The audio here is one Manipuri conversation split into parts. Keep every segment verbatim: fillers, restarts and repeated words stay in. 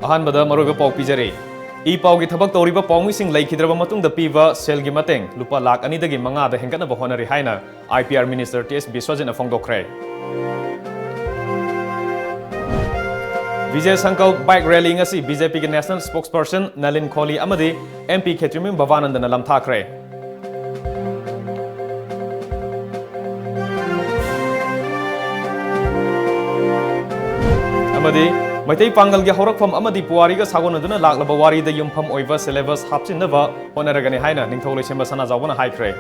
ꯑꯍꯥꯟꯕꯗ ꯃꯔꯨꯑꯣꯏꯕ ꯄꯥꯎ ꯄꯤꯖꯔꯤ꯫ ꯏ ꯄꯥꯎꯒꯤ ꯊꯕꯛ ꯇꯧꯔꯤꯕ ꯄꯥꯎꯃꯤꯁꯤꯡ ꯂꯩꯈꯤꯗ꯭ꯔꯕ ꯃꯇꯨꯡꯗ ꯄꯤꯕ ꯁꯦꯜꯒꯤ ꯃꯇꯦꯡ ꯂꯨꯄꯥ ꯂꯥꯈ ꯑꯅꯤꯗꯒꯤ ꯃꯉꯥꯗ ꯍꯦꯟꯒꯠꯅꯕ ꯍꯣꯠꯅꯔꯤ ꯍꯥꯏꯅ I P R minister T S ꯕꯤꯁ꯭ꯋꯖꯤꯠꯅ ꯐꯣꯡꯗꯣꯛꯈ꯭ꯔꯦ꯫ ꯕꯤꯖꯦ ꯁꯪꯀꯜꯞ ꯕꯥꯏꯛ ꯔꯦꯂꯤ ꯉꯁꯤ ꯕꯤ ꯖꯦ ꯄꯤꯒꯤ ꯅꯦꯁꯅꯦꯜ ꯁ꯭ꯄꯣꯛꯁꯄꯔꯁꯟ ꯅꯂꯤꯟ ꯈꯣꯂꯤ ꯑꯃꯗꯤ ꯑꯦꯝ ꯄꯤ ꯈꯦꯇ꯭ꯔꯤꯃꯌꯨꯝ ꯚꯕꯥꯅꯟꯗꯅ ꯂꯝꯊꯥꯈ꯭ꯔꯦ꯫ ꯑꯃꯗꯤ ꯃꯩꯇꯩ ꯄꯥꯡꯒꯜꯒꯤ ꯍꯧꯔꯛꯐꯝ ꯑꯃꯗꯤ ꯄꯨꯋꯥꯔꯤꯒ ꯁꯥꯒꯣꯟꯅꯗꯨꯅ ꯂꯥꯛꯂꯕ ꯋꯥꯔꯤꯗ ꯌꯨꯝꯐꯝ ꯑꯣꯏꯕ ꯁꯦꯂꯦꯕꯁ ꯍꯥꯞꯆꯤꯟꯅꯕ ꯍꯣꯠꯅꯔꯒꯅꯤ ꯍꯥꯏꯅ ꯅꯤꯡꯊꯧ ꯂꯣꯏꯁꯦꯝꯕ ꯁꯅꯥꯖꯥꯎꯕꯅ ꯍꯥꯏꯈ꯭ꯔꯦ꯫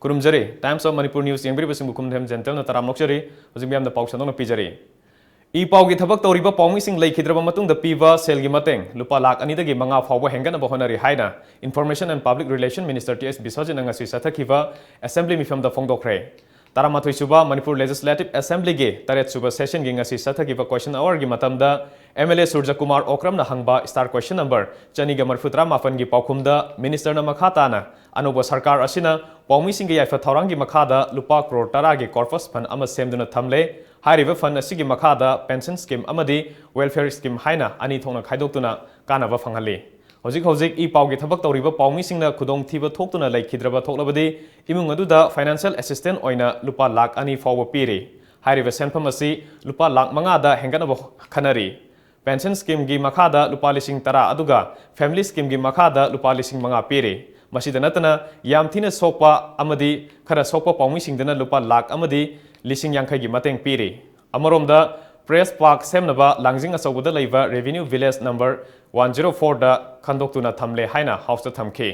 ꯈꯨꯔꯨꯝꯖꯔꯤ꯫ Times of Manipur News ꯌꯦꯡꯕꯤꯔꯤꯕꯁꯤꯡꯕꯨ ꯈꯨꯝꯊꯦꯝ ꯖꯦꯟꯇꯦꯜꯅ ꯇꯔꯥꯝꯅ ꯑꯣꯛꯆꯔꯤ꯫ ꯍꯧꯖꯤꯛ ꯃꯤꯌꯥꯝꯗ ꯄꯥꯎ ꯁꯟꯗꯣꯛꯅ ꯄꯤꯖꯔꯤ꯫ ꯏ ꯄꯥꯎꯒꯤ ꯊꯕꯛ ꯇꯧꯔꯤꯕ ꯄꯥꯎꯃꯤꯁꯤꯡ ꯂꯩꯈꯤꯗ꯭ꯔꯕ ꯃꯇꯨꯡꯗ ꯄꯤꯕ ꯁꯦꯜꯒꯤ ꯃꯇꯦꯡ ꯂꯨꯄꯥ ꯂꯥꯈ ꯑꯅꯤꯗꯒꯤ ꯃꯉꯥ ꯐꯥꯎꯕ ꯍꯦꯟꯒꯠꯅꯕ ꯍꯣꯠꯅꯔꯤ ꯍꯥꯏꯅ Information and Public Relation Minister T S ꯕꯤꯁ꯭ꯋꯖꯤꯠꯅ ꯉꯁꯤ ꯆꯠꯊꯈꯤꯕ ꯑꯦꯁꯦꯝꯕ꯭ꯂꯤ ꯃꯤꯐꯝꯗ ꯐꯣꯡꯗꯣꯛꯈ꯭ꯔꯦ꯫ ꯇꯔꯥꯃꯥꯊꯣꯏ ꯁꯨꯕ ꯃꯅꯤꯄꯨꯔ ꯂꯦꯖꯤꯁꯂꯦꯇꯤꯚ ꯑꯦꯁꯦꯝꯕ꯭ꯂꯤꯒꯤ ꯇꯔꯦꯠ ꯁꯨꯕ ꯁꯦꯁꯟꯒꯤ ꯉꯁꯤ ꯆꯠꯊꯈꯤꯕ ꯀꯣꯏꯁꯟ ꯑꯋꯥꯔꯒꯤ ꯃꯇꯝꯗ ꯑꯦꯝ ꯑꯦꯜ ꯑꯦ ꯁꯨꯔꯖꯀꯨꯃꯥꯔ ꯑꯣꯀ꯭ꯔꯝꯅ ꯍꯪꯕ ꯁ꯭ꯇꯥꯔ ꯀꯣꯏꯁꯟ ꯅꯝꯕꯔ ꯆꯅꯤꯒ ꯃꯔꯤꯐꯨ ꯇꯔꯥ ꯃꯥꯄꯟꯒꯤ ꯄꯥꯎꯈꯨꯝꯗ ꯃꯤꯅꯤꯁꯇꯔꯅ ꯃꯈꯥ ꯇꯥꯅ ꯑꯅꯧꯕ ꯁꯔꯀꯥꯔ ꯑꯁꯤꯅ ꯄꯥꯎꯃꯤꯁꯤꯡꯒꯤ ꯌꯥꯏꯐ ꯊꯧꯔꯥꯡꯒꯤ ꯃꯈꯥꯗ ꯂꯨꯄꯥ ꯀ꯭ꯔꯣꯔ ꯇꯔꯥꯒꯤ ꯀꯣꯔꯄꯁ ꯐꯟ ꯑꯃ ꯁꯦꯝꯗꯨꯅ ꯊꯝꯂꯦ꯫ ꯍꯥꯏꯔꯤꯕ ꯐꯟ ꯑꯁꯤꯒꯤ ꯃꯈꯥꯗ ꯄꯦꯟꯁꯟ ꯁ꯭ꯀꯤꯝ ꯑꯃꯗꯤ ꯋꯦꯜꯐꯤꯌꯔ ꯁ꯭ꯀꯤꯝ ꯍꯥꯏꯅ ꯑꯅꯤ ꯊꯣꯛꯅ ꯈꯥꯏꯗꯣꯛꯇꯨꯅ ꯀꯥꯟꯅꯕ ꯐꯪꯍꯜꯂꯤ꯫ ꯍꯧꯖꯤꯛ ꯍꯧꯖꯤꯛ ꯏ ꯄꯥꯎꯒꯤ ꯊꯕꯛ ꯇꯧꯔꯤꯕ ꯄꯥꯎꯃꯤꯁꯤꯡꯅ ꯈꯨꯗꯣꯡꯊꯤꯕ ꯊꯣꯛꯇꯨꯅ ꯂꯩꯈꯤꯗ꯭ꯔꯕ ꯊꯣꯛꯂꯕꯗꯤ ꯏꯃꯨꯡ ꯑꯗꯨꯗ ꯐꯥꯏꯅꯥꯟꯁꯤꯌꯦꯜ ꯑꯦꯁꯤꯁꯇꯦꯟ ꯑꯣꯏꯅ ꯂꯨꯄꯥ ꯂꯥꯈ ꯑꯅꯤ ꯐꯥꯎꯕ ꯄꯤꯔꯤ꯫ ꯍꯥꯏꯔꯤꯕ ꯁꯦꯟꯐꯝ ꯑꯁꯤ ꯂꯨꯄꯥ ꯂꯥꯈ ꯃꯉꯥꯗ ꯍꯦꯟꯒꯠꯅꯕ ꯈꯟꯅꯔꯤ꯫ ꯄꯦꯟꯁꯟ ꯁ꯭ꯀꯤꯝꯒꯤ ꯃꯈꯥꯗ ꯂꯨꯄꯥ ꯂꯤꯁꯤꯡ ꯇꯔꯥ ꯑꯗꯨꯒ ꯐꯦꯃꯤꯂꯤ ꯁ꯭ꯀꯤꯝꯒꯤ ꯃꯈꯥꯗ ꯂꯨꯄꯥ ꯂꯤꯁꯤꯡ ꯃꯉꯥ ꯄꯤꯔꯤ꯫ ꯃꯁꯤꯗ ꯅꯠꯇꯅ ꯌꯥꯝ ꯊꯤꯅ ꯁꯣꯛꯄ ꯑꯃꯗꯤ ꯈꯔ ꯁꯣꯛꯄ ꯄꯥꯎꯃꯤꯁꯤꯡꯗꯅ ꯂꯨꯄꯥ ꯂꯥꯈ ꯑꯃꯗꯤ ꯂꯤꯁꯤꯡ ꯌꯥꯡꯈꯩꯒꯤ ꯃꯇꯦꯡ ꯄꯤꯔꯤ꯫ ꯑꯃꯔꯣꯝꯗ, ꯄ꯭ꯔꯦꯁ ꯄꯥꯔꯛ ꯁꯦꯝꯅꯕ ꯂꯥꯡꯖꯤꯡ ꯑꯆꯧꯕꯗ ꯂꯩꯕ revenue village number one zero ꯐꯣꯔꯗ ꯈꯟꯗꯣꯛꯇꯨꯅ ꯊꯝꯂꯦ ꯍꯥꯏꯅ ꯍꯥꯎꯁꯇ ꯊꯝꯈꯤ꯫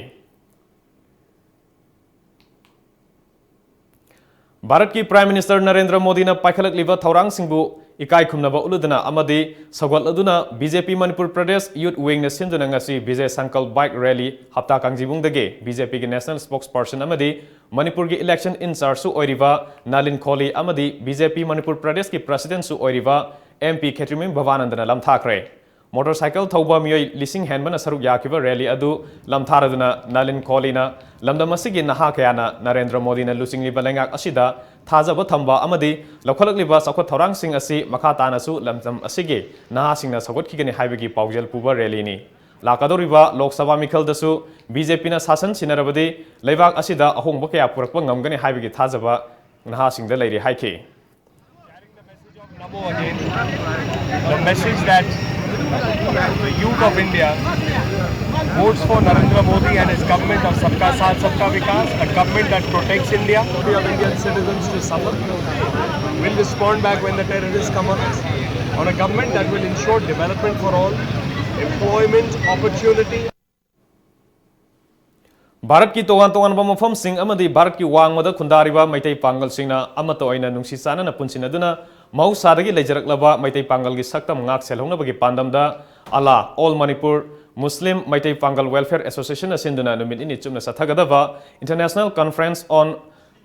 ꯚꯥꯔꯠꯀꯤ ꯄ꯭ꯔꯥꯏꯝ ꯃꯤꯅꯤꯁꯇꯔ ꯅꯔꯦꯟꯗ꯭ꯔ ꯃꯣꯗꯤꯅ ꯄꯥꯏꯈꯠꯂꯛꯂꯤꯕ ꯊꯧꯔꯥꯡꯁꯤꯡꯕꯨ ꯏꯀꯥꯏ ꯈꯨꯝꯅꯕ ꯎꯠꯂꯗꯨꯅ ꯑꯃꯗꯤ ꯁꯧꯒꯠꯂꯗꯨꯅ ꯕꯤ ꯖꯦ ꯄꯤ ꯃꯅꯤꯄꯨꯔ ꯄ꯭ꯔꯗꯦꯁ ꯌꯨꯠ ꯋꯤꯡꯅ ꯁꯤꯟꯗꯨꯅ ꯉꯁꯤ ꯕꯤꯖꯦ ꯁꯪꯀꯜꯞ ꯕꯥꯏꯛ ꯔꯦꯂꯤ ꯍꯞꯇꯥ ꯀꯥꯡꯖꯤꯕꯨꯡꯗꯒꯤ ꯕꯤ ꯖꯦ ꯄꯤꯒꯤ ꯅꯦꯁꯅꯦꯜ ꯁ꯭ꯄꯣꯛꯁꯄꯔꯁꯟ ꯑꯃꯗꯤ ꯃꯅꯤꯄꯨꯔꯒꯤ ꯏꯂꯦꯛꯁꯟ ꯏꯟꯆꯥꯔꯖꯁꯨ ꯑꯣꯏꯔꯤꯕ ꯅꯥꯂꯤꯟ ꯈꯣꯂꯤ ꯑꯃꯗꯤ ꯕꯤ ꯖꯦ ꯄꯤ ꯃꯅꯤꯄꯨꯔ ꯄ꯭ꯔꯗꯦꯁꯀꯤ ꯄ꯭ꯔꯁꯤꯗꯦꯟꯠꯁꯨ ꯑꯣꯏꯔꯤꯕ ꯑꯦꯝ ꯄꯤ ꯈꯦꯇ꯭ꯔꯤꯃꯌꯨꯝ ꯚꯕꯥꯅꯟꯗꯅ ꯂꯝꯊꯥꯈ꯭ꯔꯦ꯫ ꯃꯣꯇꯣꯔꯁꯥꯏꯀꯜ ꯊꯧꯕ ꯃꯤꯑꯣꯏ ꯂꯤꯁꯤꯡ ꯍꯦꯟꯕꯅ ꯁꯔꯨꯛ ꯌꯥꯈꯤꯕ ꯔꯦꯂꯤ ꯑꯗꯨ ꯂꯝꯊꯥꯔꯗꯨꯅ ꯅꯥꯂꯤꯟ ꯀꯣꯍꯂꯤꯅ ꯂꯝꯗꯝ ꯑꯁꯤꯒꯤ ꯅꯍꯥ ꯀꯌꯥꯅ ꯅꯔꯦꯟꯗ꯭ꯔ ꯃꯣꯗꯤꯅ ꯂꯨꯆꯤꯡꯂꯤꯕ ꯂꯩꯉꯥꯛ ꯑꯁꯤꯗ ꯊꯥꯖꯕ ꯊꯝꯕ ꯑꯃꯗꯤ ꯂꯧꯈꯠꯂꯛꯂꯤꯕ ꯆꯥꯎꯈꯠ ꯊꯧꯔꯥꯡꯁꯤꯡ ꯑꯁꯤ ꯃꯈꯥ ꯇꯥꯅꯁꯨ ꯂꯝꯗꯝ ꯑꯁꯤꯒꯤ ꯅꯍꯥꯁꯤꯡꯅ ꯁꯧꯒꯠꯈꯤꯒꯅꯤ ꯍꯥꯏꯕꯒꯤ ꯄꯥꯎꯖꯦꯜ ꯄꯨꯕ ꯔꯦꯂꯤꯅꯤ꯫ ꯂꯥꯛꯀꯗꯧꯔꯤꯕ ꯂꯣꯛ ꯁꯚꯥ ꯃꯤꯈꯜꯗꯁꯨ ꯕꯤ ꯖꯦ ꯄꯤꯅ ꯁꯥꯁꯟ ꯁꯤꯟꯅꯔꯕꯗꯤ ꯂꯩꯕꯥꯛ ꯑꯁꯤꯗ ꯑꯍꯣꯡꯕ ꯀꯌꯥ ꯄꯨꯔꯛꯄ ꯉꯝꯒꯅꯤ ꯍꯥꯏꯕꯒꯤ ꯊꯥꯖꯕ ꯅꯍꯥꯁꯤꯡꯗ ꯂꯩꯔꯤ ꯍꯥꯏꯈꯤ꯫ Namo again. The message that the youth of India votes for Narendra Modi and his government of Sabka Saath, Sabka Vikas, a government that protects India, of Indian citizens to suffer, will respond back when the terrorists come on us, on a government that will ensure development for all, employment opportunity. ꯚꯥꯔꯠꯀꯤ ꯇꯣꯉꯥꯟ ꯇꯣꯉꯥꯟꯕ ꯃꯐꯝꯁꯤꯡ ꯑꯃꯗꯤ ꯚꯥꯔꯠꯀꯤ ꯋꯥꯡꯃꯗ ꯈꯨꯟꯗꯥꯔꯤꯕ ꯃꯩꯇꯩ ꯄꯥꯡꯒꯜꯁꯤꯡꯅ ꯑꯃꯠꯇ ꯑꯣꯏꯅ ꯅꯨꯡꯁꯤ ꯆꯥꯟꯅꯅ ꯄꯨꯟꯁꯤꯟꯅꯗꯨꯅ ꯃꯍꯧꯁꯥꯗꯒꯤ ꯂꯩꯖꯔꯛꯂꯕ ꯃꯩꯇꯩ ꯄꯥꯡꯒꯜꯒꯤ ꯁꯛꯇꯝ ꯉꯥꯛ ꯁꯦꯜꯍꯧꯅꯕꯒꯤ ꯄꯥꯟꯗꯝꯗ ꯑꯂꯥ, All Manipur Muslim Meitei Pangal Welfare Association ꯅ ꯁꯤꯟꯗꯨꯅ ꯅꯨꯃꯤꯠ ꯅꯤꯅꯤ ꯆꯨꯞꯅ ꯆꯠꯊꯒꯗꯕ International Conference on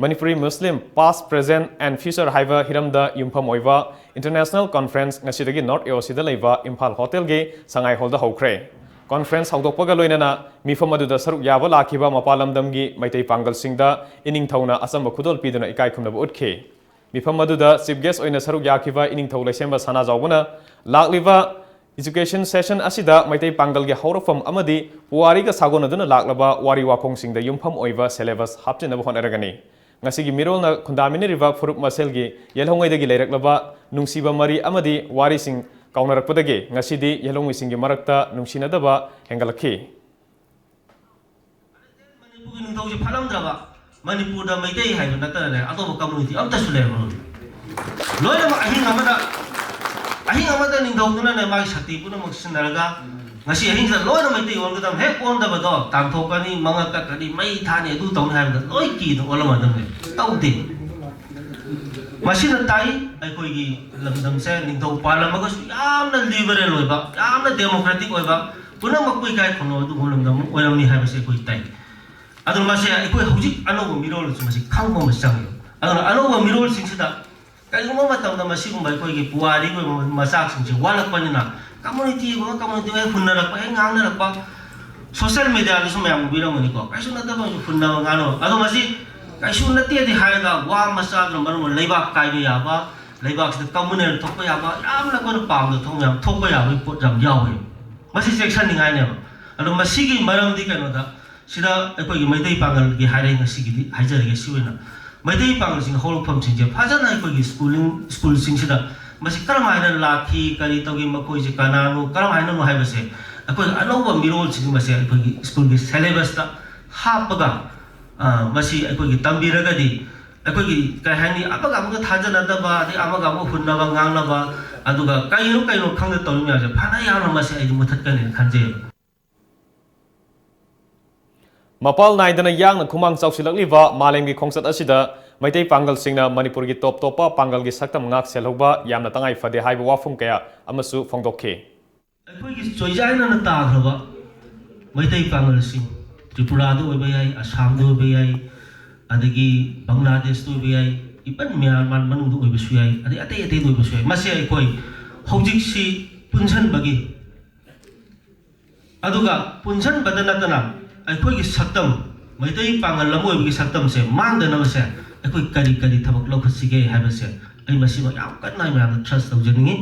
Manipuri Muslim Past, Present and Future ꯍꯥꯏꯕ ꯍꯤꯔꯝꯗ ꯌꯨꯝꯐꯝ ꯑꯣꯏꯕ International Conference ꯉꯁꯤꯗꯒꯤ North A O C ꯗ ꯂꯩꯕ ꯏꯝꯐꯥꯜ ꯍꯣꯇꯦꯜꯒꯤ ꯁꯉꯥꯏ ꯍꯣꯜꯗ ꯍꯧꯈ꯭ꯔꯦ꯫ Conference ꯍꯧꯗꯣꯛꯄꯒ ꯂꯣꯏꯅꯅ ꯃꯤꯐꯝ ꯑꯗꯨꯗ ꯁꯔꯨꯛ ꯌꯥꯕ ꯂꯥꯛꯈꯤꯕ ꯃꯄꯥꯟ ꯂꯝꯗꯝꯒꯤ ꯃꯩꯇꯩ ꯄꯥꯡꯒꯜꯁꯤꯡꯗ ꯏꯅꯤꯡꯊꯧꯅ ꯑꯆꯝꯕ ꯈꯨꯗꯣꯜ ꯄꯤꯗꯨꯅ ꯏꯀꯥꯏ ꯈꯨꯝꯅꯕ ꯎꯠꯈꯤ꯫ ꯃꯤꯐꯝ ꯑꯗꯨꯗ Chief Guest ꯑꯣꯏꯅ ꯁꯔꯨꯛ ꯌꯥꯈꯤꯕ ꯏꯅꯤꯡꯊꯧ ꯂꯩꯁꯦꯝꯕ ꯁꯅꯥꯖꯥꯎꯕꯅ ꯂꯥꯛꯂꯤꯕ Education Session ꯑꯁꯤꯗ ꯃꯩꯇꯩ ꯄꯥꯡꯒꯜꯒꯤ ꯍꯧꯔꯛꯐꯝ ꯑꯃꯗꯤ ꯄꯨꯋꯥꯔꯤꯒ ꯁꯥꯒꯣꯟꯅꯗꯨꯅ ꯂꯥꯛꯂꯕ ꯋꯥꯔꯤ ꯋꯥꯈꯣꯡꯁꯤꯡꯗ ꯌꯨꯝꯐꯝ ꯑꯣꯏꯕ syllabus ꯍꯥꯞꯆꯤꯟꯅꯕ ꯍꯣꯠꯅꯔꯒꯅꯤ꯫ ꯉꯁꯤꯒꯤ ꯃꯤꯔꯣꯜꯅ ꯈꯨꯟꯗꯥꯃꯤꯟꯅꯔꯤꯕ ꯐꯨꯔꯨꯞ ꯃꯁꯦꯜꯒꯤ ꯌꯦꯜꯍꯧꯉꯩꯗꯒꯤ ꯂꯩꯔꯛꯂꯕ ꯅꯨꯡꯁꯤꯕ ꯃꯔꯤ ꯑꯃꯗꯤ ꯋꯥꯔꯤꯁꯤꯡ ꯀꯥꯎꯅꯔꯛꯄꯗꯒꯤ ꯉꯁꯤꯗꯤ ꯌꯦꯜꯍꯧꯃꯤꯁꯤꯡꯒꯤ ꯃꯔꯛꯇ ꯅꯨꯡꯁꯤꯅꯗꯕ ꯍꯦꯟꯒꯠꯂꯛꯈꯤ꯫ ꯃꯅꯤꯄꯨꯔꯒꯤ ꯅꯤꯡꯊꯧꯁꯦ ꯐꯠꯂꯝꯗ꯭ꯔꯕ, ꯃꯅꯤꯄꯨꯔꯗ ꯃꯩꯇꯩ ꯍꯥꯏꯕ ꯅꯠꯇꯅꯅꯦ ꯑꯇꯣꯞꯄ community ꯑꯝꯇꯁꯨ ꯂꯩꯔꯝꯃꯔꯣꯏ꯫ ꯂꯣꯏꯅꯃꯛ ꯑꯍꯤꯡ ꯑꯃꯗ, ꯑꯍꯤꯡ ꯑꯃꯗ ꯅꯤꯡꯊꯧꯗꯨꯅꯅꯦ ꯃꯥꯒꯤ ꯁꯛꯇꯤ ꯄꯨꯝꯅꯃꯛ ꯁꯤꯖꯤꯟꯅꯔꯒ ꯉꯁꯤ ꯑꯍꯤꯡꯁꯤꯗ ꯂꯣꯏꯅ ꯃꯩꯇꯩ ꯑꯣꯟꯒꯗꯕꯅꯤ꯫ ꯍꯦꯛ ꯑꯣꯟꯗꯕꯗꯣ ꯇꯥꯟꯊꯣꯛꯀꯅꯤ, ꯃꯉꯛ ꯀꯛꯀꯅꯤ, ꯃꯩ ꯊꯥꯅꯤ, ꯑꯗꯨ ꯇꯧꯅꯤ ꯍꯥꯏꯕꯗ ꯂꯣꯏ ꯀꯤꯗ ꯑꯣꯜꯂꯝꯃꯗꯕꯅꯦ꯫ ꯇꯧꯗꯦ꯫ ꯃꯁꯤꯅ ꯇꯥꯛꯏ ꯑꯩꯈꯣꯏꯒꯤ ꯂꯝꯗꯝꯁꯦ ꯅꯤꯡꯊꯧ ꯄꯥꯜꯂꯝꯃꯒꯁꯨ ꯌꯥꯝꯅ liberal ꯑꯣꯏꯕ, ꯌꯥꯝꯅ democratic ꯑꯣꯏꯕ, ꯄꯨꯝꯅꯃꯛꯄꯨ ꯏꯀꯥꯏ ꯈꯨꯝꯅꯕ ꯑꯗꯨꯒꯨꯝꯕ ꯂꯝꯗꯝ ꯑꯃ ꯑꯣꯏꯔꯝꯃꯤ ꯍꯥꯏꯕꯁꯦ ꯑꯩꯈꯣꯏ ꯇꯥꯛꯏ꯫ ꯑꯗꯨꯅ ꯃꯁꯦ ꯑꯩꯈꯣꯏ ꯍꯧꯖꯤꯛ ꯑꯅꯧꯕ ꯃꯤꯔꯣꯜꯗꯁꯨ ꯃꯁꯤ ꯈꯪꯕ ꯑꯃ ꯆꯪꯉꯤ꯫ ꯑꯗꯨꯅ ꯑꯅꯧꯕ ꯃꯤꯔꯣꯜꯁꯤꯡꯁꯤꯗ ꯀꯔꯤꯒꯨꯝꯕ ꯃꯇꯝꯗ ꯃꯁꯤꯒꯨꯝꯕ ꯑꯩꯈꯣꯏꯒꯤ ꯄꯨꯋꯥꯔꯤꯒꯤ ꯑꯣꯏꯕ ꯃꯆꯥꯛꯁꯤꯡꯁꯤ ꯋꯥꯠꯂꯛꯄꯅꯤꯅ Community ꯑꯃꯒ community ꯑꯃꯒ ꯍꯨꯟꯅꯔꯛꯄ, ꯍꯦꯛ ꯉꯥꯡꯅꯔꯛꯄ, social mediaꯗꯁꯨ ꯃꯌꯥꯝ ꯎꯕꯤꯔꯝꯒꯅꯤꯀꯣ, ꯀꯩꯁꯨ ꯅꯠꯇꯕ ꯑꯃꯁꯨ ꯍꯨꯟꯅꯕ ꯉꯥꯡꯅꯕ꯫ ꯑꯗꯣ ꯃꯁꯤ ꯀꯩꯁꯨ ꯅꯠꯇꯦꯗꯤ ꯍꯥꯏꯔꯒ, ꯋꯥ ꯃꯆꯥꯗꯨꯅ ꯃꯔꯝ ꯑꯣꯏꯔꯒ ꯂꯩꯕꯥꯛ ꯀꯥꯏꯕ ꯌꯥꯕ, ꯂꯩꯕꯥꯛꯁꯤꯗ communal ꯊꯣꯛꯄ ꯌꯥꯕ, ꯌꯥꯝꯅ ꯑꯩꯈꯣꯏꯅ ꯄꯥꯝꯗ ꯊꯣꯛꯄ ꯌꯥꯕ, ꯌꯥꯝ ꯊꯣꯛꯄ ꯌꯥꯕꯒꯤ ꯄꯣꯠ ꯌꯥꯝ ꯌꯥꯎꯋꯦ꯫ ꯃꯁꯤ ꯆꯦꯛꯁꯤꯟꯅꯤꯡꯉꯥꯏꯅꯦꯕ꯫ ꯑꯗꯣ ꯃꯁꯤꯒꯤ ꯃꯔꯝꯗꯤ ꯀꯩꯅꯣꯗ, ꯁꯤꯗ ꯑꯩꯈꯣꯏꯒꯤ ꯃꯩꯇꯩ ꯄꯥꯉꯜꯒꯤ ꯍꯥꯏꯔꯦ, ꯉꯁꯤꯒꯤꯗꯤ ꯍꯥꯏꯖꯔꯒꯦ꯫ ꯁꯤ ꯑꯣꯏꯅ ꯃꯩꯇꯩ ꯄꯥꯉꯜꯁꯤꯡ ꯍꯧꯔꯛꯐꯝꯁꯤꯡꯁꯦ ꯐꯖꯅ ꯑꯩꯈꯣꯏꯒꯤ schooling, schoolꯁꯤꯡꯁꯤꯗ ꯃꯁꯤ ꯀꯔꯝꯍꯥꯏꯅ ꯂꯥꯛꯈꯤ, ꯀꯔꯤ ꯇꯧꯈꯤ, ꯃꯈꯣꯏꯁꯦ ꯀꯅꯥꯅꯣ, ꯀꯔꯝꯍꯥꯏꯅꯅꯣ ꯍꯥꯏꯕꯁꯦ ꯑꯩꯈꯣꯏ ꯑꯅꯧꯕ ꯃꯤꯔꯣꯜꯁꯤꯡ ꯃꯁꯦ ꯑꯩꯈꯣꯏꯒꯤ schoolꯒꯤ syllabusꯇ ꯍꯥꯞꯄꯒ, ꯑ, ꯃꯁꯤ ꯑꯩꯈꯣꯏꯒꯤ ꯇꯝꯕꯤꯔꯒꯗꯤ, ꯑꯩꯈꯣꯏꯒꯤ ꯀꯩ ꯍꯥꯏꯅꯤ, ꯑꯃꯒ ꯑꯃꯒ ꯊꯥꯖꯅꯗꯕ, ꯑꯗꯩ ꯑꯃꯒ ꯑꯃꯒ ꯍꯨꯟꯅꯕ ꯉꯥꯡꯅꯕ, ꯑꯗꯨꯒ ꯀꯩꯅꯣ ꯀꯩꯅꯣ ꯈꯪꯗ ꯇꯧꯔꯤ ꯃꯌꯥꯝꯁꯦ ꯐꯅ ꯌꯥꯝꯅ ꯃꯁꯤ ꯑꯩꯗꯤ ꯃꯨꯊꯠꯀꯅꯤꯅ ꯈꯟꯖꯩꯌꯦꯕ꯫ ꯃꯄꯥꯜ ꯅꯥꯏꯗꯅ ꯌꯥꯡꯅ ꯈꯨꯃꯥꯡ ꯆꯥꯎꯁꯤꯜꯂꯛꯂꯤꯕ ꯃꯥꯂꯦꯝꯒꯤ ꯈꯣꯡꯆꯠ ꯑꯁꯤꯗ ꯃꯩꯇꯩ ꯄꯥꯡꯒꯜꯁꯤꯡꯅ ꯃꯅꯤꯄꯨꯔꯒꯤ ꯇꯣꯞ ꯇꯣꯞꯄ ꯄꯥꯡꯒꯜꯒꯤ ꯁꯛꯇꯝ ꯉꯥꯛ ꯁꯦꯜꯍꯧꯕ ꯌꯥꯝꯅ ꯇꯉꯥꯏ ꯐꯗꯦ ꯍꯥꯏꯕ ꯋꯥꯐꯝ ꯀꯌꯥ ꯑꯃꯁꯨ ꯐꯣꯡꯗꯣꯛꯈꯤ꯫ ꯑꯩꯈꯣꯏꯒꯤ ꯆꯣꯏꯖꯥꯏꯅꯅ ꯇꯥꯈ꯭ꯔꯕ ꯃꯩꯇꯩ ꯄꯥꯡꯒꯜꯁꯤꯡ, ꯇ꯭ꯔꯤꯄꯨꯔꯥꯗ ꯑꯣꯏꯕ ꯌꯥꯏ, ꯑꯁꯥꯝꯗ ꯑꯣꯏꯕ ꯌꯥꯏ, ꯑꯗꯒꯤ ꯕꯪꯒ꯭ꯂꯥꯗꯦꯁꯇ ꯑꯣꯏꯕ ꯌꯥꯏ, even ꯃ꯭ꯌꯥꯟꯃꯥꯔ ꯃꯅꯨꯡꯗ ꯑꯣꯏꯕꯁꯨ ꯌꯥꯏ, ꯑꯗꯩ ꯑꯇꯩ ꯑꯇꯩꯗ ꯑꯣꯏꯕꯁꯨ ꯌꯥꯏ, ꯃꯁꯦ ꯑꯩꯈꯣꯏ ꯍꯧꯖꯤꯛꯁꯤ ꯄꯨꯟꯁꯤꯟꯕꯒꯤ, ꯑꯗꯨꯒ ꯄꯨꯟꯁꯤꯟꯕꯗ ꯅꯠꯇꯅ ꯑꯩꯈꯣꯏꯒꯤ ꯁꯛꯇꯝ, ꯃꯩꯇꯩ ꯄꯥꯡꯒꯜ ꯑꯃ ꯑꯣꯏꯕꯒꯤ ꯁꯛꯇꯝꯁꯦ ꯃꯥꯡꯗꯅꯕꯁꯦ ꯑꯩꯈꯣꯏ ꯀꯔꯤ ꯀꯔꯤ ꯊꯕꯛ ꯂꯧꯈꯠꯁꯤꯒꯦ ꯍꯥꯏꯕꯁꯦ ꯑꯩ ꯃꯁꯤꯃ ꯌꯥꯝ ꯀꯟꯅ ꯃꯌꯥꯝꯗ thrust ꯇꯧꯖꯅꯤꯡꯉꯤ꯫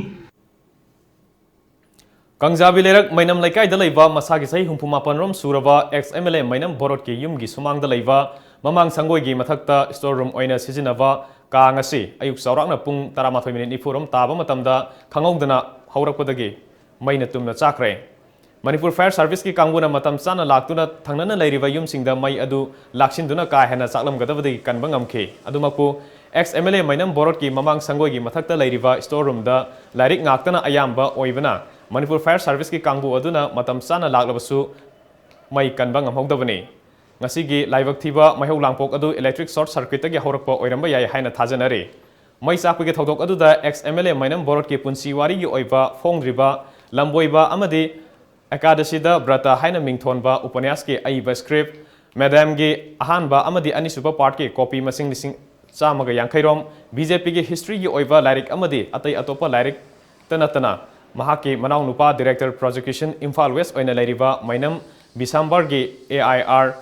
ꯀꯥꯡꯖꯥꯕꯤ ꯂꯩꯔꯛ ꯃꯩꯅꯝ ꯂꯩꯀꯥꯏꯗ ꯂꯩꯕ ꯃꯁꯥꯒꯤ ꯆꯍꯤ ꯍꯨꯝꯐꯨ ꯃꯥꯄꯟ ꯔꯣꯝ ꯁꯨꯔꯕ ex MLA ꯃꯩꯅꯝ ꯕꯣꯔꯣꯠꯀꯤ ꯌꯨꯝꯒꯤ ꯁꯨꯃꯥꯡꯗ ꯂꯩꯕ ꯃꯃꯥꯡ ꯁꯪꯒꯣꯏꯒꯤ ꯃꯊꯛꯇ store room ꯑꯣꯏꯅ ꯁꯤꯖꯤꯟꯅꯕ ꯀꯥ ꯉꯁꯤ ꯑꯌꯨꯛ ꯆꯥꯎꯔꯥꯛꯅ ꯄꯨꯡ ꯇꯔꯥꯃꯥꯊꯣꯏ ꯃꯤꯅꯤꯠ ꯅꯤꯐꯨ ꯔꯣꯝ ꯇꯥꯕ ꯃꯇꯝꯗ ꯈꯪꯍꯧꯗꯅ ꯍꯧꯔꯛꯄꯗꯒꯤ ꯃꯩꯅ ꯇꯨꯝꯅ ꯆꯥꯛꯈ꯭ꯔꯦ꯫ ꯃꯅꯤꯄꯨꯔ Fire Serviceꯀꯤ ꯀꯥꯡꯕꯨꯅ ꯃꯇꯝ ꯆꯥꯅ ꯂꯥꯛꯇꯨꯅ ꯊꯪꯅꯅ ꯂꯩꯔꯤꯕ ꯌꯨꯝꯁꯤꯡꯗ ꯃꯩ ꯑꯗꯨ ꯂꯥꯛꯁꯤꯟꯗꯨꯅ ꯀꯥ ꯍꯦꯟꯅ ꯆꯥꯛꯂꯝꯒꯗꯕꯗꯒꯤ ꯀꯟꯕ ꯉꯝꯈꯤ꯫ ꯑꯗꯨꯃꯛꯄꯨ, ex MLA ꯃꯩꯅꯝ ꯕꯣꯔꯣꯠꯀꯤ ꯃꯃꯥꯡ ꯁꯪꯒꯣꯏꯒꯤ ꯃꯊꯛꯇ ꯂꯩꯔꯤꯕ store roomꯗ ꯂꯥꯏꯔꯤꯛ ꯉꯥꯛꯇꯅ ꯑꯌꯥꯝꯕ ꯑꯣꯏꯕꯅ, ꯃꯅꯤꯄꯨꯔ Fire Serviceꯀꯤ ꯀꯥꯡꯕꯨ ꯑꯗꯨꯅ ꯃꯇꯝ ꯆꯥꯅ ꯂꯥꯛꯂꯕꯁꯨ ꯃꯩ ꯀꯟꯕ ꯉꯝꯍꯧꯗꯕꯅꯤ꯫ ꯉꯁꯤꯒꯤ ꯂꯥꯏꯕꯛ ꯊꯤꯕ ꯃꯩꯍꯧ ꯂꯥꯡꯄꯣꯛ ꯑꯗꯨ electric short circuitꯇꯒꯤ ꯍꯧꯔꯛꯄ ꯑꯣꯏꯔꯝꯕ ꯌꯥꯏ ꯍꯥꯏꯅ ꯊꯥꯖꯅꯔꯤ꯫ ꯃꯩ ꯆꯥꯛꯄꯒꯤ ꯊꯧꯗꯣꯛ ꯑꯗꯨꯗ ex MLA ꯃꯩꯅꯝ ꯕꯣꯔꯣꯠꯀꯤ ꯄꯨꯟꯁꯤ ꯋꯥꯔꯤꯒꯤ ꯑꯣꯏꯕ ꯐꯣꯡꯗ꯭ꯔꯤꯕ ꯂꯝꯕꯣꯏꯕ ꯑꯃꯗꯤ ꯑꯦꯀꯥꯗꯁꯤꯗ ꯕ꯭ꯔꯇ ꯍꯥꯏꯅ ꯃꯤꯡꯊꯣꯟꯕ ꯎꯄꯅ꯭ꯌꯥꯁꯀꯤ ꯑꯏꯕ script, ꯃꯦꯗꯥꯝꯒꯤ ꯑꯍꯥꯟꯕ ꯑꯃꯗꯤ ꯑꯅꯤꯁꯨꯕ partꯀꯤ copy ꯃꯁꯤꯡ ꯂꯤꯁꯤꯡ ꯆꯥꯝꯃꯒ ꯌꯥꯡꯈꯩ ꯔꯣꯝ, BJPꯒꯤ historyꯒꯤ ꯑꯣꯏꯕ ꯂꯥꯏꯔꯤꯛ ꯑꯃꯗꯤ ꯑꯇꯩ ꯑꯇꯣꯞꯄ ꯂꯥꯏꯔꯤꯛꯇ ꯅꯠꯇꯅ ꯃꯍꯥꯛꯀꯤ ꯃꯅꯥꯎꯅꯨꯄꯥ Director Prosecution ꯏꯝꯐꯥꯜ West ꯑꯣꯏꯅ ꯂꯩꯔꯤꯕ ꯃꯩꯅꯝ ꯕꯤꯁꯥꯝꯕꯔꯒꯤ A I R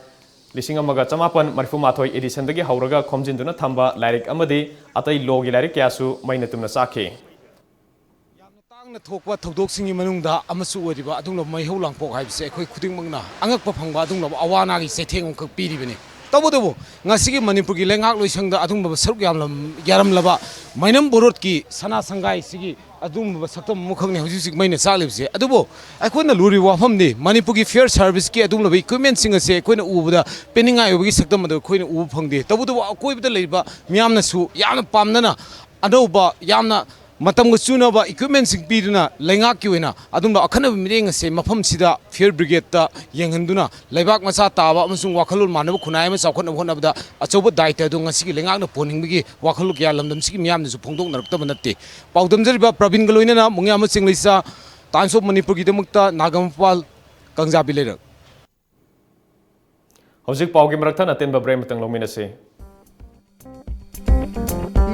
ꯂꯤꯁꯤꯡ ꯑꯃꯒ ꯆꯃꯥꯄꯟ ꯃꯔꯤꯐꯨ ꯃꯥꯊꯣꯏ editionꯗꯒꯤ ꯍꯧꯔꯒ ꯈꯣꯝꯖꯤꯟꯗꯨꯅ ꯊꯝꯕ ꯂꯥꯏꯔꯤꯛ ꯑꯃꯗꯤ ꯑꯇꯩ lawꯒꯤ ꯂꯥꯏꯔꯤꯛ ꯀꯌꯥꯁꯨ ꯃꯩꯅ ꯇꯨꯝꯅ ꯆꯥꯛꯈꯤ꯫ ꯌꯥꯝꯅ ꯇꯥꯡꯅ ꯊꯣꯛꯄ ꯊꯧꯗꯣꯛꯁꯤꯡꯒꯤ ꯃꯅꯨꯡꯗ ꯑꯃꯁꯨ ꯑꯣꯏꯔꯤꯕ ꯑꯗꯨꯒꯨꯝꯂꯕ ꯃꯩꯍꯧ ꯂꯥꯡꯄꯣꯛ ꯍꯥꯏꯕꯁꯦ ꯑꯩꯈꯣꯏ ꯈꯨꯗꯤꯡꯃꯛꯅ ꯑꯉꯛꯄ ꯐꯪꯕ ꯑꯗꯨꯒꯨꯝꯂꯕ ꯑꯋꯥ ꯑꯅꯥꯒꯤ ꯆꯩꯊꯦꯡ ꯑꯃꯈꯛ ꯄꯤꯔꯤꯕꯅꯤ꯫ ꯇꯧꯕꯇꯕꯨ ꯉꯁꯤꯒꯤ ꯃꯅꯤꯄꯨꯔꯒꯤ ꯂꯩꯉꯥꯛꯂꯣꯏꯁꯪꯗ ꯑꯗꯨꯒꯨꯝꯂꯕ ꯁꯔꯨꯛ ꯌꯥꯝꯂꯝ-, ꯌꯥꯔꯝꯂꯕ ꯃꯩꯅꯝ ꯕꯣꯔꯣꯠꯀꯤ ꯁꯅꯥ ꯁꯪꯒꯥꯏꯁꯤꯒꯤ ꯑꯗꯨꯒꯨꯝꯂꯕ ꯁꯛꯇꯝ ꯑꯃꯈꯛꯅꯤ ꯍꯧꯖꯤꯛ ꯍꯧꯖꯤꯛ ꯃꯩꯅ ꯆꯥꯛꯂꯤꯕꯁꯦ꯫ ꯑꯗꯨꯕꯨ ꯑꯩꯈꯣꯏꯅ ꯂꯨꯔꯤꯕ ꯋꯥꯐꯝꯗꯤ ꯃꯅꯤꯄꯨꯔꯒꯤ fire serviceꯀꯤ ꯑꯗꯨꯒꯨꯝꯂꯕ equipmentꯁꯤꯡ ꯑꯁꯦ ꯑꯩꯈꯣꯏꯅ ꯎꯕꯗ ꯄꯦꯟꯅꯤꯡꯉꯥꯏ ꯑꯣꯏꯕꯒꯤ ꯁꯛꯇꯝ ꯑꯗꯨ ꯑꯩꯈꯣꯏꯅ ꯎꯕ ꯐꯪꯗꯦ꯫ ꯇꯧꯕꯇꯕꯨ ꯑꯀꯣꯏꯕꯗ ꯂꯩꯔꯤꯕ ꯃꯤꯌꯥꯝꯅꯁꯨ ꯌꯥꯝꯅ ꯄꯥꯝꯅꯅ ꯑꯅꯧꯕ ꯌꯥꯝꯅ ꯃꯇꯝꯒ ꯆꯨꯅꯕ equipmentꯁꯤꯡ ꯄꯤꯗꯨꯅ ꯂꯩꯉꯥꯛꯀꯤ ꯑꯣꯏꯅ ꯑꯗꯨꯝꯕ ꯑꯈꯟꯅꯕ ꯃꯤꯠꯌꯦꯡ ꯑꯁꯦ ꯃꯐꯝꯁꯤꯗ fire brigadeꯇ ꯌꯦꯡꯍꯟꯗꯨꯅ ꯂꯩꯕꯥꯛ ꯃꯆꯥ ꯇꯥꯕ ꯑꯃꯁꯨꯡ ꯋꯥꯈꯜꯂꯣꯟ ꯃꯥꯟꯅꯕ ꯈꯨꯟꯅꯥꯏ ꯑꯃ ꯆꯥꯎꯈꯠꯅꯕ ꯍꯣꯠꯅꯕꯗ ꯑꯆꯧꯕ ꯗꯥꯏꯇ ꯑꯗꯨ ꯉꯁꯤꯒꯤ ꯂꯩꯉꯥꯛꯅ ꯄꯨꯍꯟꯅꯤꯡꯕꯒꯤ ꯋꯥꯈꯜꯂꯣꯟ ꯀꯌꯥ ꯂꯝꯗꯝꯁꯤꯒꯤ ꯃꯤꯌꯥꯝꯅꯁꯨ ꯐꯣꯡꯗꯣꯛꯅꯔꯛꯇꯕ ꯅꯠꯇꯦ꯫ ꯄꯥꯎꯗꯝꯖꯔꯤꯕ ꯄ꯭ꯔꯕꯤꯟꯒ ꯂꯣꯏꯅꯅ ꯃꯨꯡꯌꯥꯝꯕ ꯆꯤꯡꯂꯩꯆꯥ, Times of ꯃꯅꯤꯄꯨꯔꯒꯤꯗꯃꯛꯇ ꯅꯥꯒꯥꯃꯄꯥꯜ ꯀꯪꯖꯥꯕꯤ ꯂꯩꯔꯛ꯫ ꯍꯧꯖꯤꯛ ꯄꯥꯎꯒꯤ ꯃꯔꯛ ꯊꯠꯅ ꯑꯇꯦꯟꯕ break ꯑꯃꯇꯪ ꯂꯧꯃꯤꯟꯅꯁꯤ꯫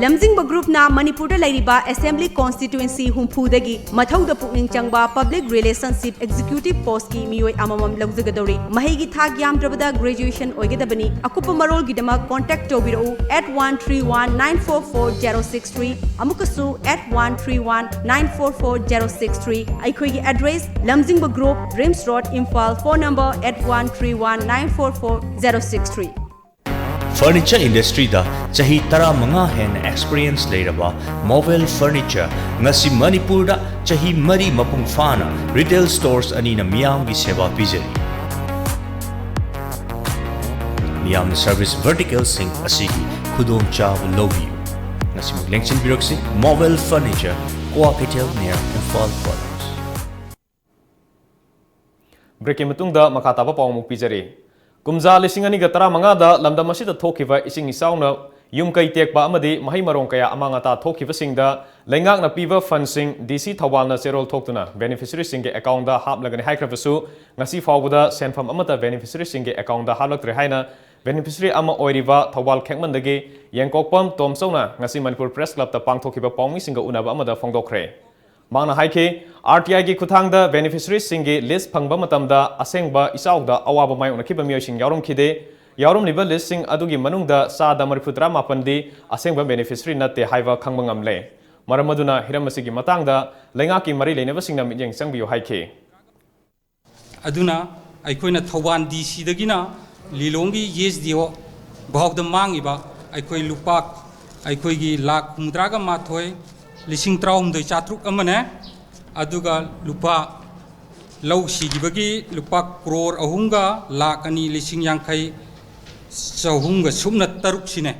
ꯂꯝꯖꯤꯡꯕ groupꯅ ꯃꯅꯤꯄꯨꯔꯗ ꯂꯩꯔꯤꯕ assembly constituency ꯍꯨꯝꯐꯨꯗꯒꯤ ꯃꯊꯧꯗ ꯄꯨꯛꯅꯤꯡ ꯆꯪꯕ public relationship executive postꯀꯤ ꯃꯤꯑꯣꯏ ꯑꯃꯃꯝ ꯂꯧꯖꯒꯗꯧꯔꯤ꯫ ꯃꯍꯩꯒꯤ ꯊꯥꯛ ꯌꯥꯝꯗ꯭ꯔꯕꯗ graduation ꯑꯣꯏꯒꯗꯕꯅꯤ꯫ ꯑꯀꯨꯞꯄ ꯃꯔꯣꯜꯒꯤꯗꯃꯛ contact ꯇꯧꯕꯤꯔꯛꯎ at one three one nine four four zero six three, ꯑꯃꯨꯛꯀꯁꯨ at one three one nine four four zero six three꯫ ꯑꯩꯈꯣꯏꯒꯤ address, ꯂꯝꯖꯤꯡꯕ group, RIMS Road, Imphal, phone number at one three one nine four four zero six three꯫ Furniture industryꯗ ꯆꯍꯤ ꯇꯔꯥꯃꯉꯥ ꯍꯦꯟꯅ experience ꯂꯩꯔꯕ Movel Furniture ꯉꯁꯤ ꯃꯅꯤꯄꯨꯔꯗ ꯆꯍꯤ ꯃꯔꯤ ꯃꯄꯨꯡ ꯐꯥꯅ retail stores ꯑꯅꯤꯅ ꯃꯤꯌꯥꯝꯒꯤ ꯁꯦꯕꯥ ꯄꯤꯖꯔꯤ꯫ ꯃꯤꯌꯥꯝꯅ service verticalꯁꯤꯡ ꯑꯁꯤꯒꯤ ꯈꯨꯗꯣꯡꯆꯥꯕ ꯂꯧꯕꯤꯌꯨ꯫ ꯉꯁꯤꯃꯛ ꯂꯦꯡꯁꯤꯟꯕꯤꯔꯛꯁꯤ, Movel Furniture, Kwakeithel near Imphal College꯫ Breakꯀꯤ ꯃꯇꯨꯡꯗ ꯃꯈꯥ ꯇꯥꯕ ꯄꯥꯎ ꯑꯃꯨꯛ ꯄꯤꯖꯔꯤ꯫ ꯀꯨꯝꯖꯥ ꯂꯤꯁꯤꯡ ꯑꯅꯤꯒ ꯇꯔꯥꯃꯉꯥꯗ ꯂꯝꯗꯝ ꯑꯁꯤꯗ ꯊꯣꯛꯈꯤꯕ ꯏꯁꯤꯡ ꯏꯆꯥꯎꯅ ꯌꯨꯝ ꯀꯩ ꯇꯦꯛꯄ ꯑꯃꯗꯤ ꯃꯍꯩ ꯃꯔꯣꯡ ꯀꯌꯥ ꯑꯃꯥꯡ ꯑꯇꯥ ꯊꯣꯛꯈꯤꯕꯁꯤꯡꯗ ꯂꯩꯉꯥꯛꯅ ꯄꯤꯕ fundꯁꯤꯡ DC ꯊꯧꯕꯥꯜꯅ ꯆꯦꯔꯣꯜ ꯊꯣꯛꯇꯨꯅ beneficiaryꯁꯤꯡꯒꯤ accountꯗ ꯍꯥꯞꯂꯒꯅꯤ ꯍꯥꯏꯈ꯭ꯔꯕꯁꯨ, ꯉꯁꯤ ꯐꯥꯎꯕꯗ ꯁꯦꯟꯐꯝ ꯑꯃꯠꯇ beneficiaryꯁꯤꯡꯒꯤ accountꯗ ꯍꯥꯞꯂꯛꯇ꯭ꯔꯦ ꯍꯥꯏꯅ beneficiary ꯑꯃ ꯑꯣꯏꯔꯤꯕ ꯊꯧꯕꯥꯜ ꯈꯦꯛꯃꯟꯗꯒꯤ ꯌꯦꯡꯀꯣꯛꯄꯝ ꯇꯣꯝꯆꯧꯅ ꯉꯁꯤ ꯃꯅꯤꯄꯨꯔ Press Clubꯇ ꯄꯥꯡꯊꯣꯛꯈꯤꯕ ꯄꯥꯎꯃꯤꯁꯤꯡꯒ ꯎꯅꯕ ꯑꯃꯗ ꯐꯣꯡꯗꯣꯛꯈ꯭ꯔꯦ꯫ ꯃꯍꯥꯛꯅ ꯍꯥꯏꯈꯤ, ꯑꯥꯔ ꯇꯤ ꯑꯥꯏꯒꯤ ꯈꯨꯠꯊꯥꯡꯗ ꯕꯦꯅꯤꯐꯤꯁꯔꯤꯁꯤꯡꯒꯤ ꯂꯤꯁ ꯐꯪꯕ ꯃꯇꯝꯗ ꯑꯁꯦꯡꯕ ꯏꯆꯥꯎꯗ ꯑꯋꯥꯕ ꯃꯥꯌꯣꯛꯅꯈꯤꯕ ꯃꯤꯑꯣꯏꯁꯤꯡ ꯌꯥꯎꯔꯝꯈꯤꯗꯦ꯫ ꯌꯥꯎꯔꯝꯂꯤꯕ ꯂꯤꯁꯁꯤꯡ ꯑꯗꯨꯒꯤ ꯃꯅꯨꯡꯗ ꯆꯥꯗ ꯃꯔꯤꯐꯨ ꯇꯔꯥ ꯃꯥꯄꯟꯗꯤ ꯑꯁꯦꯡꯕ ꯕꯦꯅꯤꯐꯤꯁꯔꯤ ꯅꯠꯇꯦ ꯍꯥꯏꯕ ꯈꯪꯕ ꯉꯝꯂꯦ꯫ ꯃꯔꯝ ꯑꯗꯨꯅ ꯍꯤꯔꯝ ꯑꯁꯤꯒꯤ ꯃꯇꯥꯡꯗ ꯂꯩꯉꯥꯛꯀꯤ ꯃꯔꯤ ꯂꯩꯅꯕꯁꯤꯡꯅ ꯃꯤꯠꯌꯦꯡ ꯆꯪꯕꯤꯌꯨ ꯍꯥꯏꯈꯤ꯫ ꯑꯗꯨꯅ ꯑꯩꯈꯣꯏꯅ ꯊꯧꯕꯥꯜ ꯗꯤ ꯁꯤꯗꯒꯤꯅ ꯂꯤꯂꯣꯡꯒꯤ ꯑꯦꯁ ꯗꯤ ꯑꯣ ꯐꯥꯎꯗ ꯃꯥꯡꯉꯤꯕ ꯑꯩꯈꯣꯏ ꯂꯨꯄꯥ, ꯑꯩꯈꯣꯏꯒꯤ ꯂꯥꯈ ꯍꯨꯝꯐꯨꯇꯔꯥꯒ ꯃꯥꯊꯣꯏ, ꯂꯤꯁꯤꯡ ꯇꯔꯥꯍꯨꯝꯗꯣꯏ ꯆꯥꯇ꯭ꯔꯨꯛ ꯑꯃꯅꯦ꯫ ꯑꯗꯨꯒ ꯂꯨꯄꯥ, ꯂꯧ ꯁꯤꯈꯤꯕꯒꯤ ꯂꯨꯄꯥ ꯀ꯭ꯔꯣꯔ ꯑꯍꯨꯝꯒ ꯂꯥꯈ ꯑꯅꯤ ꯂꯤꯁꯤꯡ ꯌꯥꯡꯈꯩ ꯆꯍꯨꯝꯒ ꯁꯨꯞꯅ ꯇꯔꯨꯛꯁꯤꯅꯦ꯫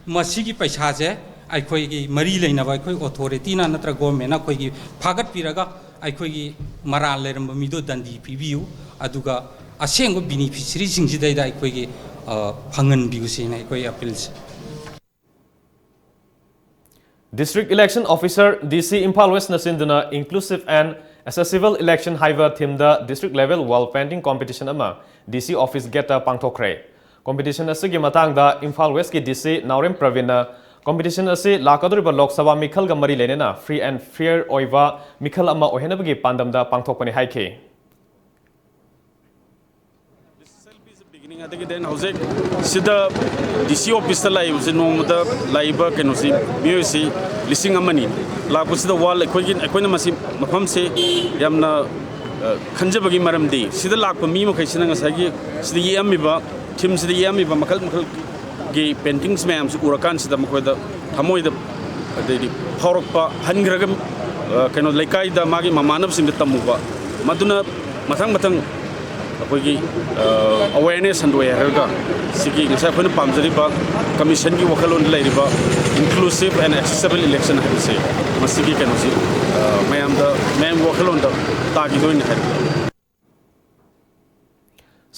ꯃꯁꯤꯒꯤ ꯄꯩꯁꯥꯁꯦ ꯑꯩꯈꯣꯏꯒꯤ ꯃꯔꯤ ꯂꯩꯅꯕ ꯑꯩꯈꯣꯏ ꯑꯣꯊꯣꯔꯤꯇꯤꯅ ꯅꯠꯇ꯭ꯔꯒ ꯒꯣꯔꯃꯦꯟꯅ ꯑꯩꯈꯣꯏꯒꯤ ꯐꯥꯒꯠꯄꯤꯔꯒ ꯑꯩꯈꯣꯏꯒꯤ ꯃꯔꯥꯜ ꯂꯩꯔꯝꯕ ꯃꯤꯗꯣ ꯗꯟꯗꯤ ꯄꯤꯕꯤꯌꯨ, ꯑꯗꯨꯒ ꯑꯁꯦꯡꯕ ꯕꯤꯅꯤꯐꯤꯁꯔꯤꯁꯤꯡꯁꯤꯗꯩꯗ ꯑꯩꯈꯣꯏꯒꯤ, ꯑ, ꯐꯪꯍꯟꯕꯤꯌꯨ ꯁꯤꯅ ꯑꯩꯈꯣꯏ ꯑꯄꯤꯜꯁꯦ꯫ District Election Officer, D C, Imphal ꯋꯦꯁꯅ ꯁꯤꯟꯗꯨꯅ Inclusive and Accessible Election ꯍꯥꯏꯕ ꯊꯤꯝꯗ district level wall painting competition ꯑꯃ D C office gateꯇ ꯄꯥꯡꯊꯣꯛꯈ꯭ꯔꯦ꯫ Competition ꯑꯁꯤꯒꯤ ꯃꯇꯥꯡꯗ ꯏꯝꯐꯥꯜ ꯋꯦꯁꯀꯤ D C ꯅꯥꯎꯔꯦꯝ ꯄ꯭ꯔꯕꯤꯟꯅ competition ꯑꯁꯤ ꯂꯥꯛꯀꯗꯧꯔꯤꯕ ꯂꯣꯛ ꯁꯚꯥ ꯃꯤꯈꯜꯒ ꯃꯔꯤ ꯂꯩꯅꯅ free and fair ꯑꯣꯏꯕ ꯃꯤꯈꯜ ꯑꯃ ꯑꯣꯏꯍꯟꯅꯕꯒꯤ ꯄꯥꯟꯗꯝꯗ ꯄꯥꯡꯊꯣꯛꯄꯅꯤ ꯍꯥꯏꯈꯤ꯫ Beginning ꯑꯗꯒꯤ then ꯍꯧꯖꯤꯛ ꯁꯤꯗ D C officeꯇ ꯂꯥꯛꯏꯕꯁꯤ ꯅꯣꯡꯃꯗ ꯂꯥꯛꯏꯕ ꯀꯩꯅꯣꯁꯤ ꯃꯤꯑꯣꯏꯁꯤ ꯂꯤꯁꯤꯡ ꯑꯃꯅꯤ꯫ ꯂꯥꯛꯄꯁꯤꯗ wall ꯑꯩꯈꯣꯏꯒꯤ, ꯑꯩꯈꯣꯏꯅ ꯃꯁꯤ ꯃꯐꯝꯁꯤ ꯌꯥꯝꯅ, ꯑ, ꯈꯟꯖꯕꯒꯤ ꯃꯔꯝꯗꯤ ꯁꯤꯗ ꯂꯥꯛꯄ ꯃꯤ ꯃꯈꯩꯁꯤꯅ ꯉꯁꯥꯏꯒꯤ ꯁꯤꯗ ꯌꯦꯛꯑꯝꯃꯤꯕ, ꯊꯤꯝꯁꯤꯗ ꯌꯦꯛꯑꯝꯃꯤꯕ ꯃꯈꯜ ꯃꯈꯜꯒꯤ paintings ꯃꯌꯥꯝꯁꯤ ꯎꯔꯀꯥꯟꯁꯤꯗ ꯃꯈꯣꯏꯗ ꯊꯃꯣꯏꯗ ꯑꯗꯩꯗꯤ ꯐꯥꯎꯔꯛꯄ, ꯍꯟꯈ꯭ꯔꯒ, ꯑ, ꯀꯩꯅꯣ, ꯂꯩꯀꯥꯏꯗ ꯃꯥꯒꯤ ꯃꯃꯥꯟꯅꯕꯁꯤꯡꯗ ꯇꯝꯃꯨꯕ, ꯃꯗꯨꯅ ꯃꯊꯪ ꯃꯊꯪ ꯑꯩꯈꯣꯏꯒꯤ, ꯑ, awareness ꯁꯟꯗꯣꯛꯑꯦ ꯍꯥꯏꯔꯒ ꯁꯤꯒꯤ ꯉꯁꯥꯏ ꯑꯩꯈꯣꯏꯅ ꯄꯥꯝꯖꯔꯤꯕ commissionꯒꯤ ꯋꯥꯈꯜꯂꯣꯟꯗ ꯂꯩꯔꯤꯕ inclusive and accessible election ꯍꯥꯏꯕꯁꯦ ꯃꯁꯤꯒꯤ ꯀꯩꯅꯣꯁꯤ, ꯑ, ꯃꯌꯥꯝꯗ, ꯃꯌꯥꯝꯒꯤ ꯋꯥꯈꯜꯂꯣꯟꯗ ꯇꯥꯈꯤꯗꯣꯏꯅꯤ ꯍꯥꯏꯕ꯫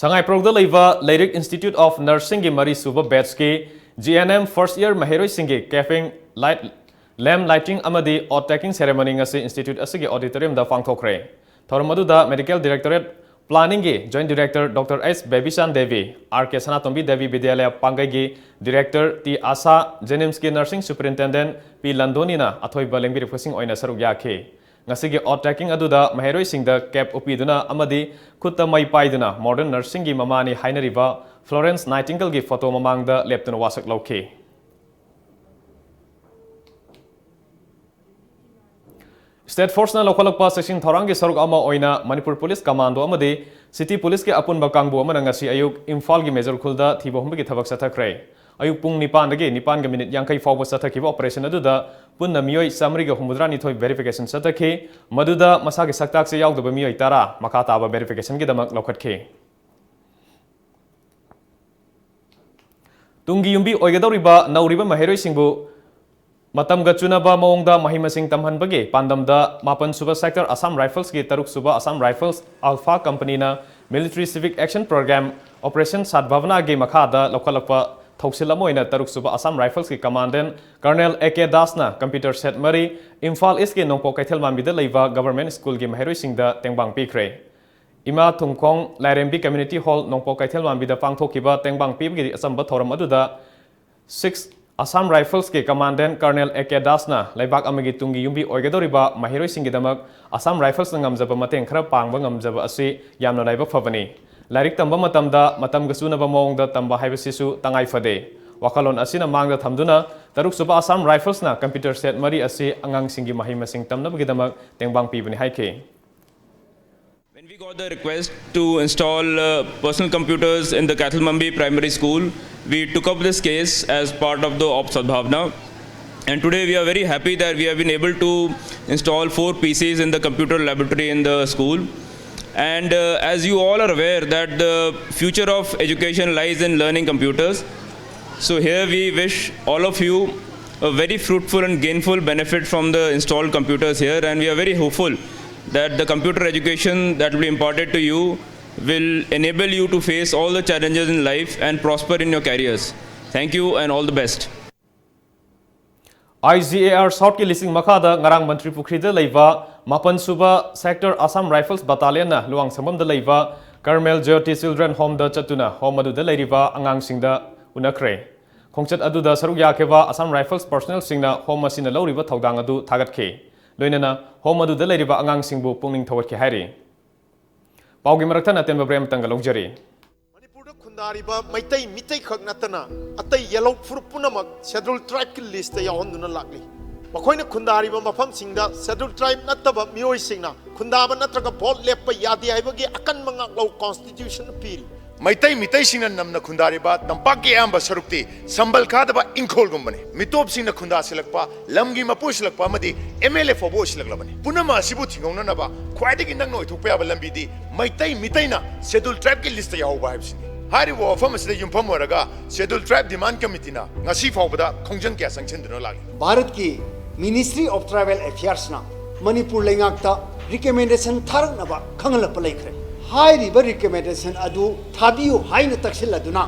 ꯁꯉꯥꯏꯄ꯭ꯔꯧꯗ ꯂꯩꯕ ꯂꯩꯔꯤꯛ Institute of Nursingꯒꯤ ꯃꯔꯤ ꯁꯨꯕ batchꯀꯤ G N M first year ꯃꯍꯩꯔꯣꯏꯁꯤꯡꯒꯤ capping, light, lamp lighting ꯑꯃꯗꯤ oath taking ceremony ꯉꯁꯤ institute ꯑꯁꯤꯒꯤ auditoriumꯗ ꯄꯥꯡꯊꯣꯛꯈ꯭ꯔꯦ꯫ ꯊꯧꯔꯝ ꯑꯗꯨꯗ Medical Directorate Planningꯒꯤ Joint Director Doctor H ꯕꯦꯕꯤꯆꯥꯟ Devi, R K ꯁꯅꯥꯇꯣꯝꯕꯤ ꯗꯦꯕꯤ ꯕꯤꯗ꯭ꯌꯥꯂꯌ ꯄꯥꯡꯒꯩꯒꯤ Director T ꯑꯥꯁꯥ, JNIMSꯀꯤ Nursing Superintendent P ꯂꯟꯗꯣꯅꯤꯅ ꯑꯊꯣꯏꯕ ꯂꯦꯡꯕꯤꯔꯛꯄꯁꯤꯡ ꯑꯣꯏꯅ ꯁꯔꯨꯛ ꯌꯥꯈꯤ꯫ ꯉꯁꯤꯒꯤ ꯑꯣꯠ ꯇꯦꯀꯤꯡ ꯑꯗꯨꯗ ꯃꯍꯩꯔꯣꯏꯁꯤꯡꯗ ꯀꯦꯞ ꯎꯞꯄꯤꯗꯨꯅ ꯑꯃꯗꯤ ꯈꯨꯠꯇ ꯃꯩ ꯄꯥꯏꯗꯨꯅ ꯃꯣꯗꯔꯟ ꯅꯔꯁꯤꯡꯒꯤ ꯃꯃꯥꯅꯤ ꯍꯥꯏꯅꯔꯤꯕ ꯐ꯭ꯂꯣꯔꯦꯟꯁ ꯅꯥꯏꯇꯤꯡꯒꯜꯒꯤ ꯐꯣꯇꯣ ꯃꯃꯥꯡꯗ ꯂꯦꯞꯇꯨꯅ ꯋꯥꯁꯛ ꯂꯧꯈꯤ꯫ ꯁ꯭ꯇꯦꯠ ꯐꯣꯔꯁꯅ ꯂꯧꯈꯠꯂꯛꯄ ꯆꯦꯛꯁꯤꯟ ꯊꯧꯔꯥꯡꯒꯤ ꯁꯔꯨꯛ ꯑꯃ ꯑꯣꯏꯅ ꯃꯅꯤꯄꯨꯔ ꯄꯨꯂꯤꯁ ꯀꯃꯥꯟꯗꯣ ꯑꯃꯗꯤ ꯁꯤꯇꯤ ꯄꯨꯂꯤꯁꯀꯤ ꯑꯄꯨꯟꯕ ꯀꯥꯡꯕꯨ ꯑꯃꯅ ꯉꯁꯤ ꯑꯌꯨꯛ ꯏꯝꯐꯥꯜꯒꯤ ꯃꯦꯖꯔ ꯈꯨꯜꯗ ꯊꯤꯕ ꯍꯨꯝꯕꯒꯤ ꯊꯕꯛ ꯆꯠꯊꯈ꯭ꯔꯦ꯫ ꯑꯌꯨꯛ ꯄꯨꯡ ꯅꯤꯄꯥꯟꯗꯒꯤ ꯅꯤꯄꯥꯟꯒ ꯃꯤꯅꯤꯠ ꯌꯥꯡꯈꯩ ꯐꯥꯎꯕ ꯆꯠꯊꯈꯤꯕ ꯑꯣꯄꯔꯦꯁꯟ ꯑꯗꯨꯗ ꯄꯨꯟꯅ ꯃꯤꯑꯣꯏ ꯆꯥꯃꯔꯤꯒ ꯍꯨꯝꯐꯨꯇꯔꯥꯅꯤꯊꯣꯏ ꯚꯦꯔꯤꯐꯤꯀꯦꯁꯟ ꯆꯠꯊꯈꯤ꯫ ꯃꯗꯨꯗ ꯃꯁꯥꯒꯤ ꯁꯛꯇꯥꯛꯁꯦ ꯌꯥꯎꯗꯕ ꯃꯤꯑꯣꯏ ꯇꯔꯥ ꯃꯈꯥ ꯇꯥꯕ ꯚꯦꯔꯤꯐꯤꯀꯦꯁꯟꯒꯤꯗꯃꯛ ꯂꯧꯈꯠꯈꯤ꯫ ꯇꯨꯡꯒꯤ ꯌꯨꯝꯕꯤ ꯑꯣꯏꯒꯗꯧꯔꯤꯕ ꯅꯧꯔꯤꯕ ꯃꯍꯩꯔꯣꯏꯁꯤꯡꯕꯨ ꯃꯇꯝꯒ ꯆꯨꯅꯕ ꯃꯑꯣꯡꯗ ꯃꯍꯩ ꯃꯁꯤꯡ ꯇꯝꯍꯟꯕꯒꯤ ꯄꯥꯟꯗꯝꯗ ꯃꯥꯄꯟ ꯁꯨꯕ ꯁꯦꯛꯇꯔ ꯑꯁꯥꯝ ꯔꯥꯏꯐꯜꯁꯀꯤ ꯇꯔꯨꯛ ꯁꯨꯕ ꯑꯁꯥꯝ ꯔꯥꯏꯐꯜꯁ ꯑꯜꯐꯥ ꯀꯝꯄꯅꯤꯅ military civic action programme operation ꯁꯥꯗꯚꯥꯕꯅꯥꯒꯤ ꯃꯈꯥꯗ ꯂꯧꯈꯠꯂꯛꯄ ꯊꯧꯁꯤꯜ ꯑꯃ ꯑꯣꯏꯅ ꯇꯔꯨꯛ ꯁꯨꯕ ꯑꯁꯥꯝ ꯔꯥꯏꯐꯜꯁꯀꯤ ꯀꯃꯥꯟꯗꯦꯟ ꯀꯔꯅꯦꯜ ꯑꯦ ꯀꯦ ꯗꯥꯁꯅ ꯀꯝꯄ꯭ꯌꯨꯇꯔ ꯁꯦꯠ ꯃꯔꯤ ꯏꯝꯐꯥꯜ ꯏꯁꯀꯤ ꯅꯣꯡꯄꯣꯛ ꯀꯩꯊꯦꯜ ꯃꯥꯟꯕꯤꯗ ꯂꯩꯕ ꯒꯚꯔꯟꯃꯦꯟꯠ ꯁ꯭ꯀꯨꯜꯒꯤ ꯃꯍꯩꯔꯣꯏꯁꯤꯡꯗ ꯇꯦꯡꯕꯥꯡ ꯄꯤꯈ꯭ꯔꯦ꯫ ꯏꯃꯥ ꯊꯨꯝꯈꯣꯡ ꯂꯥꯏꯔꯦꯝꯕꯤ ꯀꯝꯃ꯭ꯌꯨꯅꯤꯇꯤ ꯍꯣꯜ ꯅꯣꯡꯄꯣꯛ ꯀꯩꯊꯦꯜ ꯃꯥꯟꯕꯤꯗ ꯄꯥꯡꯊꯣꯛꯈꯤꯕ ꯇꯦꯡꯕꯥꯡ ꯄꯤꯕꯒꯤ ꯑꯆꯝꯕ ꯊꯧꯔꯝ ꯑꯗꯨꯗ ꯁꯤꯛꯁ ꯑꯁꯥꯝ ꯔꯥꯏꯐꯜꯁꯀꯤ ꯀꯃꯥꯟꯗꯦꯟ ꯀꯔꯅꯦꯜ ꯑꯦ ꯀꯦ ꯗꯥꯁꯅ ꯂꯩꯕꯥꯛ ꯑꯃꯒꯤ ꯇꯨꯡꯒꯤ ꯌꯨꯝꯕꯤ ꯑꯣꯏꯒꯗꯧꯔꯤꯕ ꯃꯍꯩꯔꯣꯏꯁꯤꯡꯒꯤꯗꯃꯛ ꯑꯁꯥꯝ ꯔꯥꯏꯐꯜꯁꯅ ꯉꯝꯖꯕ ꯃꯇꯦꯡ ꯈꯔ ꯄꯥꯡꯕ ꯉꯝꯖꯕ ꯑꯁꯤ ꯌꯥꯝꯅ ꯂꯥꯏꯕꯛ ꯐꯕꯅꯤ꯫ ꯂꯥꯏꯔꯤꯛ ꯇꯝꯕ ꯃꯇꯝꯗ ꯃꯇꯝꯒ ꯆꯨꯅꯕ ꯃꯑꯣꯡꯗ ꯇꯝꯕ ꯍꯥꯏꯕꯁꯤꯁꯨ ꯇꯉꯥꯏ ꯐꯗꯦ꯫ ꯋꯥꯈꯜꯂꯣꯟ ꯑꯁꯤꯅ ꯃꯥꯡꯗ ꯊꯝꯗꯨꯅ ꯇꯔꯨꯛ ꯁꯨꯕ ꯑꯁꯥꯝ ꯔꯥꯏꯐꯜꯁꯅ ꯀꯝꯄ꯭ꯌꯨꯇꯔ ꯁꯦꯠ ꯃꯔꯤ ꯑꯁꯤ ꯑꯉꯥꯡꯁꯤꯡꯒꯤ ꯃꯍꯩ ꯃꯁꯤꯡ ꯇꯝꯅꯕꯒꯤꯗꯃꯛ ꯇꯦꯡꯕꯥꯡ ꯄꯤꯕꯅꯤ ꯍꯥꯏꯈꯤ꯫ When we got the request to install uh, personal computers in the Kaithalmambi Primary School, we took up this case as part of the Ops Sadbhavna. And today we are very happy that we have been able to install four P Cs in the computer laboratory in the school. And uh, as you all are aware that the future of education lies in learning computers. So here we wish all of you a very fruitful and gainful benefit from the installed computers here, and we are very hopeful that the computer education that will be imparted to you will enable you to face all the challenges in life and prosper in your careers. Thank you and all the best. I G A R ꯁꯥꯎꯠꯀꯤ ꯂꯤꯁꯤꯡ ꯃꯈꯥꯗ ꯉꯔꯥꯡ ꯃꯟꯇ꯭ꯔꯤ ꯄꯨꯈ꯭ꯔꯤꯗ ꯂꯩꯕ ꯃꯥꯄꯟ ꯁꯨꯕ ꯁꯦꯛꯇꯔ ꯑꯁꯥꯝ ꯔꯥꯏꯐꯜꯁ ꯕꯇꯥꯂꯤꯌꯟꯅ ꯂꯨꯋꯥꯡꯁꯪꯕꯝꯗ ꯂꯩꯕ ꯀꯔꯃꯦꯜ ꯖ꯭ꯌꯣꯇꯤ ꯆꯤꯜꯗ꯭ꯔꯦꯟ ꯍꯣꯝꯗ ꯆꯠꯇꯨꯅ ꯍꯣꯝ ꯑꯗꯨꯗ ꯂꯩꯔꯤꯕ ꯑꯉꯥꯡꯁꯤꯡꯗ ꯎꯅꯈ꯭ꯔꯦ꯫ ꯈꯣꯡꯆꯠ ꯑꯗꯨꯗ ꯁꯔꯨꯛ ꯌꯥꯈꯤꯕ ꯑꯁꯥꯝ ꯔꯥꯏꯐꯜꯁ ꯄꯔꯁꯣꯅꯦꯜꯁꯤꯡꯅ ꯍꯣꯝ ꯑꯁꯤꯅ ꯂꯧꯔꯤꯕ ꯊꯧꯗꯥꯡ ꯑꯗꯨ ꯊꯥꯒꯠꯈꯤ꯫ ꯂꯣꯏꯅꯅ ꯍꯣꯝ ꯑꯗꯨꯗ ꯂꯩꯔꯤꯕ ꯑꯉꯥꯡꯁꯤꯡꯕꯨ ꯄꯨꯛꯅꯤꯡ ꯊꯧꯒꯠꯈꯤ ꯍꯥꯏꯔꯤ꯫ ꯄꯥꯎꯒꯤ ꯃꯔꯛꯇ ꯅꯇꯦꯟꯕ ꯕ꯭ꯔꯦꯝ ꯇꯪꯒ ꯂꯧꯖꯔꯤ꯫ ꯃꯅꯤꯄꯨꯔꯗ ꯈꯨꯟꯗꯥꯔꯤꯕ ꯃꯩꯇꯩ ꯃꯤꯇꯩꯈꯛ ꯅꯠꯇꯅ ꯑꯇꯩ ꯌꯦꯜꯍꯧ ꯐꯨꯔꯨꯞ ꯄꯨꯝꯅꯃꯛ ꯁꯦꯗꯨꯜ ꯇ꯭ꯔꯥꯏꯕꯀꯤ ꯂꯤꯁꯇ ꯌꯥꯎꯍꯟꯗꯨꯅ ꯂꯥꯛꯂꯤ꯫ ꯃꯈꯣꯏꯅ ꯈꯨꯟꯗꯥꯔꯤꯕ ꯃꯐꯝꯁꯤꯡꯗ ꯁꯦꯗꯨꯜ ꯇ꯭ꯔꯥꯏꯕ ꯅꯠꯇꯕ ꯃꯤꯑꯣꯏꯁꯤꯡꯅ ꯈꯨꯟꯗꯥꯕ ꯅꯠꯇ꯭ꯔꯒ ꯚꯣꯠ ꯂꯦꯞꯄ ꯌꯥꯗꯦ ꯍꯥꯏꯕꯒꯤ ꯑꯀꯟꯕ ꯉꯥꯛꯂꯧ ꯀꯣꯟꯁꯇꯤꯇ꯭ꯌꯨꯁꯟꯅ ꯄꯤꯔꯤ꯫ ꯃꯩꯇꯩ ꯃꯤꯇꯩꯁꯤꯡꯅ ꯅꯝꯅ ꯈꯨꯟꯗꯥꯔꯤꯕ ꯇꯝꯄꯥꯛꯀꯤ ꯑꯌꯥꯝꯕ ꯁꯔꯨꯛꯇꯤ ꯁꯝꯕꯜ ꯈꯥꯗꯕ ꯏꯪꯈꯣꯜꯒꯨꯝꯕꯅꯤ꯫ ꯃꯤꯇꯣꯞꯁꯤꯡꯅ ꯈꯨꯟꯗꯥꯁꯤꯜꯂꯛꯄ, ꯂꯝꯒꯤ ꯃꯄꯨꯁꯤꯜꯂꯛꯄ ꯑꯃꯗꯤ ꯑꯦꯝ ꯑꯦꯜ ꯑꯦ ꯐꯥꯎꯕ ꯑꯣꯏꯁꯤꯜꯂꯛꯂꯕꯅꯤ꯫ ꯄꯨꯝꯅꯃꯛ ꯑꯁꯤꯕꯨ ꯊꯤꯡꯍꯧꯅꯅꯕ ꯈ꯭ꯋꯥꯏꯗꯒꯤ ꯅꯛꯅ ꯑꯣꯏꯊꯣꯛꯄ ꯌꯥꯕ ꯂꯝꯕꯤꯗꯤ ꯃꯩꯇꯩ ꯃꯤꯇꯩꯅ ꯁꯦꯗꯨꯜ ꯇ꯭ꯔꯥꯏꯕꯀꯤ ꯂꯤꯁꯇ ꯌꯥꯎꯍꯧꯕ ꯍꯥꯏꯕꯁꯤꯅꯤ꯫ ꯍꯥꯏꯔꯤꯕ ꯋꯥꯐꯝ ꯑꯁꯤꯗ ꯌꯨꯝꯐꯝ ꯑꯣꯏꯔꯒ ꯁꯦꯗꯨꯜ ꯇ꯭ꯔꯥꯏꯕ ꯗꯤꯃꯥꯟꯗ ꯀꯃꯤꯇꯤꯅ ꯉꯁꯤ ꯐꯥꯎꯕꯗ ꯈꯣꯡꯖꯪ ꯀꯌꯥ ꯆꯪꯁꯤꯟꯗꯨꯅ ꯂꯥꯛꯂꯤ꯫ ꯚꯥꯔꯠꯀꯤ ꯃꯤꯅꯤꯁꯇ꯭ꯔꯤ ꯑꯣꯐ ꯇ꯭ꯔꯥꯏꯕꯦꯜ ꯑꯦꯐꯤꯌꯔꯁꯅ ꯃꯅꯤꯄꯨꯔ ꯂꯩꯉꯥꯛꯇ ꯔꯤꯀꯃꯦꯟꯗꯦꯁꯟ ꯊꯥꯔꯛꯅꯕ ꯈꯪꯍꯜꯂꯛꯄ ꯂꯩꯈ꯭ꯔꯦ꯫ ꯍꯥꯏꯔꯤꯕ ꯔꯤꯀꯃꯦꯟꯗꯦꯁꯟ ꯑꯗꯨ ꯊꯥꯕꯤꯌꯨ ꯍꯥꯏꯅ ꯇꯛꯁꯤꯜꯂꯗꯨꯅ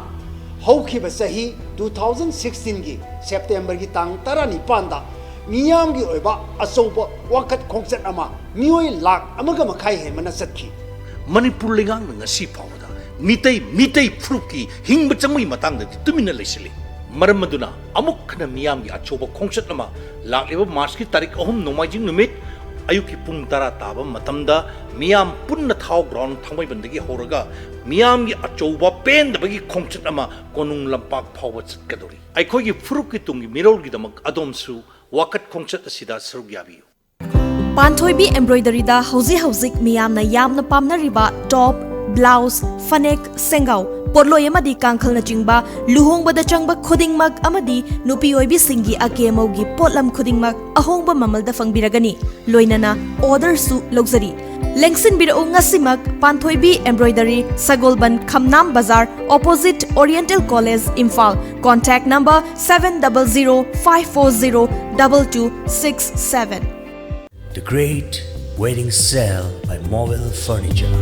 ꯍꯧꯈꯤꯕ ꯆꯍꯤ ꯇꯨ ꯊꯥꯎꯖꯟ ꯁꯤꯛꯁꯇꯤꯟꯒꯤ ꯁꯦꯞꯇꯦꯝꯕꯔꯒꯤ ꯇꯥꯡ ꯇꯔꯥꯅꯤꯄꯥꯟꯗ ꯃꯤꯌꯥꯝꯒꯤ ꯑꯣꯏꯕ ꯑꯆꯧꯕ ꯋꯥꯀꯠ ꯈꯣꯡꯆꯠ ꯑꯃ ꯃꯤꯑꯣꯏ ꯂꯥꯈ ꯑꯃꯒ ꯃꯈꯥꯏ ꯍꯦꯟꯕꯅ ꯆꯠꯈꯤ꯫ ꯃꯅꯤꯄꯨꯔ ꯂꯩꯉꯥꯛꯅ ꯉꯁꯤ ꯐꯥꯎꯕꯗ ꯃꯤꯇꯩ ꯃꯤꯇꯩ ꯐꯨꯔꯨꯞꯀꯤ ꯍꯤꯡꯕ ꯆꯪꯕꯒꯤ ꯃꯇꯥꯡꯗꯗꯤ ꯇꯨꯃꯤꯟꯅ ꯂꯩꯁꯤꯜꯂꯤ꯫ ꯃꯔꯝ ꯑꯗꯨꯅ ꯑꯃꯨꯛ ꯍꯟꯅ ꯃꯤꯌꯥꯝꯒꯤ ꯑꯆꯧꯕ ꯈꯣꯡꯆꯠ ꯑꯃ ꯂꯥꯛꯂꯤꯕ ꯃꯥꯔꯆꯀꯤ ꯇꯥꯔꯤꯛ ꯑꯍꯨꯝ ꯅꯣꯡꯃꯥꯏꯖꯤꯡ ꯅꯨꯃꯤꯠ ꯑꯌꯨꯛꯀꯤ ꯄꯨꯡ ꯇꯔꯥ ꯇꯥꯕ ꯃꯇꯝꯗ ꯃꯤꯌꯥꯝ ꯄꯨꯟꯅ ꯊꯥꯎ ꯒ꯭ꯔꯥꯎꯟ ꯊꯥꯡꯃꯩꯕꯟꯗꯒꯤ ꯍꯧꯔꯒ ꯃꯤꯌꯥꯝꯒꯤ ꯑꯆꯧꯕ ꯄꯦꯟꯗꯕꯒꯤ ꯈꯣꯡꯆꯠ ꯑꯃ ꯀꯣꯅꯨꯡ ꯂꯝꯄꯥꯛ ꯐꯥꯎꯕ ꯆꯠꯀꯗꯧꯔꯤ꯫ ꯑꯩꯈꯣꯏꯒꯤ ꯐꯨꯔꯨꯞꯀꯤ ꯇꯨꯡꯒꯤ ꯃꯤꯔꯣꯜꯒꯤꯗꯃꯛ ꯑꯗꯣꯝꯁꯨ ꯋꯥꯀꯠ ꯈꯣꯡꯆꯠ ꯑꯁꯤꯗ ꯁꯔꯨꯛ ꯌꯥꯕꯤꯌꯨ꯫ ꯄꯥꯟꯊꯣꯏꯕꯤ ꯑꯦꯝꯕ꯭ꯔꯣꯏꯗꯔꯤꯗ ꯍꯧꯖꯤꯛ ꯍꯧꯖꯤꯛ ꯃꯤꯌꯥꯝꯅ ꯌꯥꯝꯅ ꯄꯥꯝꯅꯔꯤꯕ ꯇꯣꯞ, ꯕ꯭ꯂꯥꯎꯁ, ꯐꯅꯦꯛ, ꯁꯦꯡꯒꯥꯎ, ꯄꯣꯠꯂꯣꯏ ꯑꯃꯗꯤ ꯀꯥꯡꯈꯜꯅꯆꯤꯡꯕ ꯂꯨꯍꯣꯡꯕꯗ ꯆꯪꯕ ꯈꯨꯗꯤꯡꯃꯛ ꯑꯃꯗꯤ ꯅꯨꯄꯤ ꯑꯣꯏꯕꯤꯁꯤꯡꯒꯤ ꯑꯀꯦ ꯑꯃꯧꯒꯤ ꯄꯣꯠꯂꯝ ꯈꯨꯗꯤꯡꯃꯛ ꯑꯍꯣꯡꯕ ꯃꯃꯜꯗ ꯐꯪꯕꯤꯔꯒꯅꯤ꯫ ꯂꯣꯏꯅꯅ ꯑꯣꯔꯗꯔꯁꯨ ꯂꯧꯖꯔꯤ꯫ ꯂꯦꯡꯁꯤꯟꯕꯤꯔꯛꯎ ꯉꯁꯤꯃꯛ ꯄꯥꯟꯊꯣꯏꯕꯤ ꯑꯦꯝꯕ꯭ꯔꯣꯏꯗꯔꯤ, ꯁꯒꯣꯜꯕꯟ, ꯈꯝꯅꯥꯝ ꯕꯖꯥꯔ, opposite Oriental College, Imphal. Contact number seven double zero five four zero double two six seven. The Great Wedding Sale by Mobile Furniture.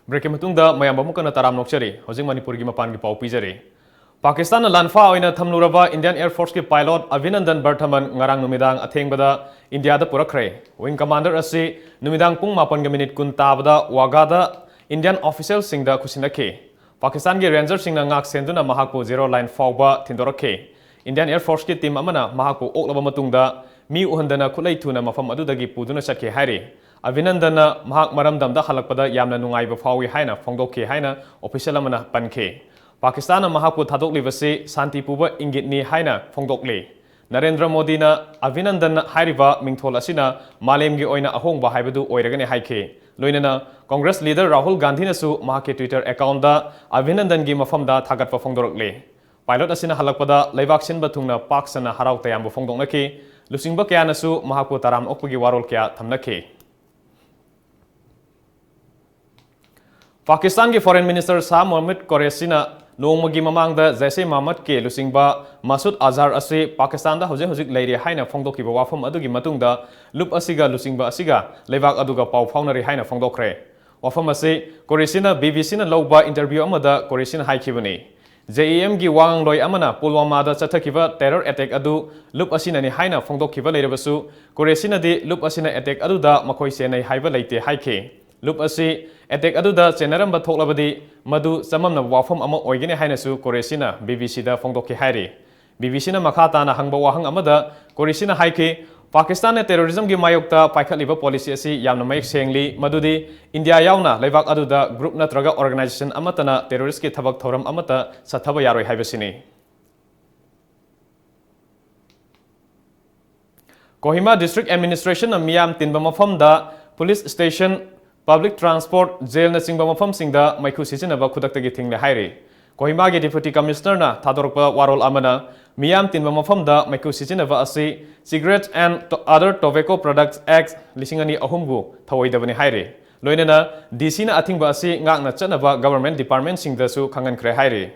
ꯕ꯭ꯔꯦꯛꯀꯤ ꯃꯇꯨꯡꯗ ꯃꯌꯥꯝ ꯑꯃꯨꯛ ꯍꯟꯅ ꯇꯔꯥꯝꯅ ꯑꯣꯛꯆꯔꯤ꯫ ꯍꯧꯖꯤꯛ ꯃꯅꯤꯄꯨꯔꯒꯤ ꯃꯄꯥꯟꯒꯤ ꯄꯥꯎ ꯄꯤꯖꯔꯤ꯫ ꯄꯥꯀꯤꯁꯇꯥꯟꯅ ꯂꯥꯟꯐꯥ ꯑꯣꯏꯅ ꯊꯝꯂꯨꯔꯕ Indian Air Forceꯀꯤ pilot ꯑꯚꯤꯅꯟꯗꯟ ꯕꯔꯊꯃꯟ ꯉꯔꯥꯡ ꯅꯨꯃꯤꯗꯥꯡ ꯑꯊꯦꯡꯕꯗ ꯏꯟꯗꯤꯌꯥꯗ ꯄꯨꯔꯛꯈ꯭ꯔꯦ꯫ Wing commander ꯑꯁꯤ ꯅꯨꯃꯤꯗꯥꯡ ꯄꯨꯡ ꯃꯥꯄꯟꯒ ꯃꯤꯅꯤꯠ ꯀꯨꯟ ꯇꯥꯕꯗ ꯋꯥꯒꯥꯗ Indian officialꯁꯤꯡꯗ ꯈꯨꯠꯁꯤꯟꯅꯈꯤ꯫ ꯄꯥꯀꯤꯁꯇꯥꯟꯒꯤ rangerꯁꯤꯡꯅ ꯉꯥꯛ ꯁꯦꯟꯗꯨꯅ ꯃꯍꯥꯛꯄꯨ zero line ꯐꯥꯎꯕ ꯊꯤꯟꯗꯣꯔꯛꯈꯤ꯫ Indian Air Forceꯀꯤ team ꯑꯃꯅ ꯃꯍꯥꯛꯄꯨ ꯑꯣꯛꯂꯕ ꯃꯇꯨꯡꯗ ꯃꯤ ꯎꯍꯟꯗꯅ ꯈꯨꯠꯂꯩ ꯊꯨꯅ ꯃꯐꯝ ꯑꯗꯨꯗꯒꯤ ꯄꯨꯗꯨꯅ ꯆꯠꯈꯤ ꯍꯥꯏꯔꯤ꯫ ꯑꯚꯤꯅꯟꯗꯟꯅ ꯃꯍꯥꯛ ꯃꯔꯝꯗꯝꯗ ꯍꯜꯂꯛꯄꯗ ꯌꯥꯝꯅ ꯅꯨꯡꯉꯥꯏꯕ ꯐꯥꯎꯏ ꯍꯥꯏꯅ ꯐꯣꯡꯗꯣꯛꯈꯤ ꯍꯥꯏꯅ official ꯑꯃꯅ ꯄꯟꯈꯤ꯫ ꯄꯥꯀꯤꯁꯇꯥꯟꯅ ꯃꯍꯥꯛꯄꯨ ꯊꯥꯗꯣꯛꯂꯤꯕꯁꯤ ꯁꯥꯟꯇꯤ ꯄꯨꯕ ꯏꯪꯒꯤꯠꯅꯤ ꯍꯥꯏꯅ ꯐꯣꯡꯗꯣꯛꯂꯤ꯫ ꯅꯔꯦꯟꯗ꯭ꯔ ꯃꯣꯗꯤꯅ ꯑꯚꯤꯅꯟꯗꯟ ꯍꯥꯏꯔꯤꯕ ꯃꯤꯡꯊꯣꯜ ꯑꯁꯤꯅ ꯃꯥꯂꯦꯝꯒꯤ ꯑꯣꯏꯅ ꯑꯍꯣꯡꯕ ꯍꯥꯏꯕꯗꯨ ꯑꯣꯏꯔꯒꯅꯤ ꯍꯥꯏꯈꯤ꯫ ꯂꯣꯏꯅꯅ Congress leader ꯔꯥꯍꯨꯜ ꯒꯥꯟꯙꯤꯅꯁꯨ ꯃꯍꯥꯛꯀꯤ Twitter accountꯇ ꯑꯚꯤꯅꯟꯗꯟꯒꯤ ꯃꯐꯝꯗ ꯊꯥꯒꯠꯄ ꯐꯣꯡꯗꯣꯔꯛꯂꯤ꯫ Pilot ꯑꯁꯤꯅ ꯍꯜꯂꯛꯄꯗ ꯂꯩꯕꯥꯛ ꯁꯤꯟꯕ ꯊꯨꯡꯅ ꯄꯥꯛ ꯁꯟꯅ ꯍꯔꯥꯎ ꯇꯌꯥꯝꯕ ꯐꯣꯡꯗꯣꯛꯅꯈꯤ꯫ ꯂꯨꯆꯤꯡꯕ ꯀꯌꯥꯅꯁꯨ ꯃꯍꯥꯛꯄꯨ ꯇꯔꯥꯝꯅ ꯑꯣꯛꯄꯒꯤ ꯋꯥꯔꯣꯜ ꯀꯌꯥ ꯊꯝꯅꯈꯤ꯫ ꯄꯥꯀꯤꯁꯇꯥꯟꯒꯤ Foreign Minister ꯁꯥꯍ ꯃꯣꯍꯝꯃꯗ ꯀꯣꯔꯦꯁꯤꯅ ꯅꯣꯡꯃꯒꯤ ꯃꯃꯥꯡꯗ ꯖꯩꯁ-ꯏ-ꯃꯣꯍꯝꯃꯗꯀꯤ ꯂꯨꯆꯤꯡꯕ ꯃꯁꯨꯗ ꯑꯖꯍꯔ ꯑꯁꯤ ꯄꯥꯀꯤꯁꯇꯥꯟꯗ ꯍꯧꯖꯤꯛ ꯍꯧꯖꯤꯛ ꯂꯩꯔꯤ ꯍꯥꯏꯅ ꯐꯣꯡꯗꯣꯛꯈꯤꯕ ꯋꯥꯐꯝ ꯑꯗꯨꯒꯤ ꯃꯇꯨꯡꯗ ꯂꯨꯞ ꯑꯁꯤꯒ ꯂꯨꯆꯤꯡꯕ ꯑꯁꯤꯒ ꯂꯩꯕꯥꯛ ꯑꯗꯨꯒ ꯄꯥꯎ ꯐꯥꯎꯅꯔꯤ ꯍꯥꯏꯅ ꯐꯣꯡꯗꯣꯛꯈ꯭ꯔꯦ꯫ ꯋꯥꯐꯝ ꯑꯁꯤ ꯀꯣꯔꯦꯁꯤꯅ ꯕꯤ ꯕꯤ ꯁꯤꯅ ꯂꯧꯕ interview ꯑꯃꯗ ꯀꯣꯔꯦꯁꯤꯅ ꯍꯥꯏꯈꯤꯕꯅꯤ꯫ ꯖꯦ ꯏ ꯑꯦꯝꯒꯤ ꯋꯥ ꯉꯥꯡꯂꯣꯏ ꯑꯃꯅ ꯄꯨꯜꯋꯥꯃꯥꯗ ꯆꯠꯊꯈꯤꯕ terror attack ꯑꯗꯨ ꯂꯨꯞ ꯑꯁꯤꯅꯅꯤ ꯍꯥꯏꯅ ꯐꯣꯡꯗꯣꯛꯈꯤꯕ ꯂꯩꯔꯕꯁꯨ, ꯀꯣꯔꯦꯁꯤꯅꯗꯤ ꯂꯨꯞ ꯑꯁꯤꯅ attack ꯑꯗꯨꯗ ꯃꯈꯣꯏ ꯆꯦꯟꯅꯩ ꯍꯥꯏꯕ ꯂꯩꯇꯦ ꯍꯥꯏꯈꯤ꯫ ꯂꯨꯞ ꯑꯁꯤ attack ꯑꯗꯨꯗ ꯆꯦꯟꯅꯔꯝꯕ ꯊꯣꯛꯂꯕꯗꯤ ꯃꯗꯨ ꯆꯃꯝꯅꯕ ꯋꯥꯐꯝ ꯑꯃ ꯑꯣꯏꯒꯅꯤ ꯍꯥꯏꯅꯁꯨ ꯀꯣꯔꯦꯁꯤꯅ ꯕꯤ ꯕꯤ ꯁꯤꯗ ꯐꯣꯡꯗꯣꯛꯈꯤ ꯍꯥꯏꯔꯤ꯫ ꯕꯤ ꯕꯤ ꯁꯤꯅ ꯃꯈꯥ ꯇꯥꯅ ꯍꯪꯕ ꯋꯥꯍꯪ ꯑꯃꯗ ꯀꯣꯔꯦꯁꯤꯅ ꯍꯥꯏꯈꯤ, ꯄꯥꯀꯤꯁꯇꯥꯟꯅ terrorismꯒꯤ ꯃꯥꯌꯣꯛꯇ ꯄꯥꯏꯈꯠꯂꯤꯕ policy ꯑꯁꯤ ꯌꯥꯝꯅ ꯃꯌꯦꯛ ꯁꯦꯡꯂꯤ, ꯃꯗꯨꯗꯤ ꯏꯟꯗꯤꯌꯥ ꯌꯥꯎꯅ ꯂꯩꯕꯥꯛ ꯑꯗꯨꯗ group ꯅꯠꯇ꯭ꯔꯒ organization ꯑꯃꯠꯇꯅ terroristꯀꯤ ꯊꯕꯛ ꯊꯧꯔꯝ ꯑꯃꯠꯇ ꯆꯠꯊꯕ ꯌꯥꯔꯣꯏ ꯍꯥꯏꯕꯁꯤꯅꯤ꯫ ꯀꯣꯍꯤꯃꯥ District Administrationꯅ ꯃꯤꯌꯥꯝ ꯇꯤꯟꯕ ꯃꯐꯝꯗ police station, public transport, jailꯅꯆꯤꯡꯕ ꯃꯐꯝꯁꯤꯡꯗ ꯃꯩꯈꯨ ꯁꯤꯖꯤꯟꯅꯕ ꯈꯨꯗꯛꯇꯒꯤ ꯊꯤꯡꯂꯦ ꯍꯥꯏꯔꯤ꯫ ꯀꯣꯍꯤꯃꯥꯒꯤ Deputy Commissionerꯅ ꯊꯥꯗꯣꯔꯛꯄ ꯋꯥꯔꯣꯜ ꯑꯃꯅ ꯃꯤꯌꯥꯝ ꯇꯤꯟꯕ ꯃꯐꯝꯗ ꯃꯩꯈꯨ ꯁꯤꯖꯤꯟꯅꯕ ꯑꯁꯤ Cigarette and To-, Other Tobacco Products Act ꯂꯤꯁꯤꯡ ꯑꯅꯤ ꯑꯍꯨꯝꯕꯨ ꯊꯧꯑꯣꯏꯗꯕꯅꯤ ꯍꯥꯏꯔꯤ꯫ ꯂꯣꯏꯅꯅ ꯗꯤ ꯁꯤꯅ ꯑꯊꯤꯡꯕ ꯑꯁꯤ ꯉꯥꯛꯅ ꯆꯠꯅꯕ government departmentꯁꯤꯡꯗꯁꯨ ꯈꯪꯍꯟꯈ꯭ꯔꯦ ꯍꯥꯏꯔꯤ꯫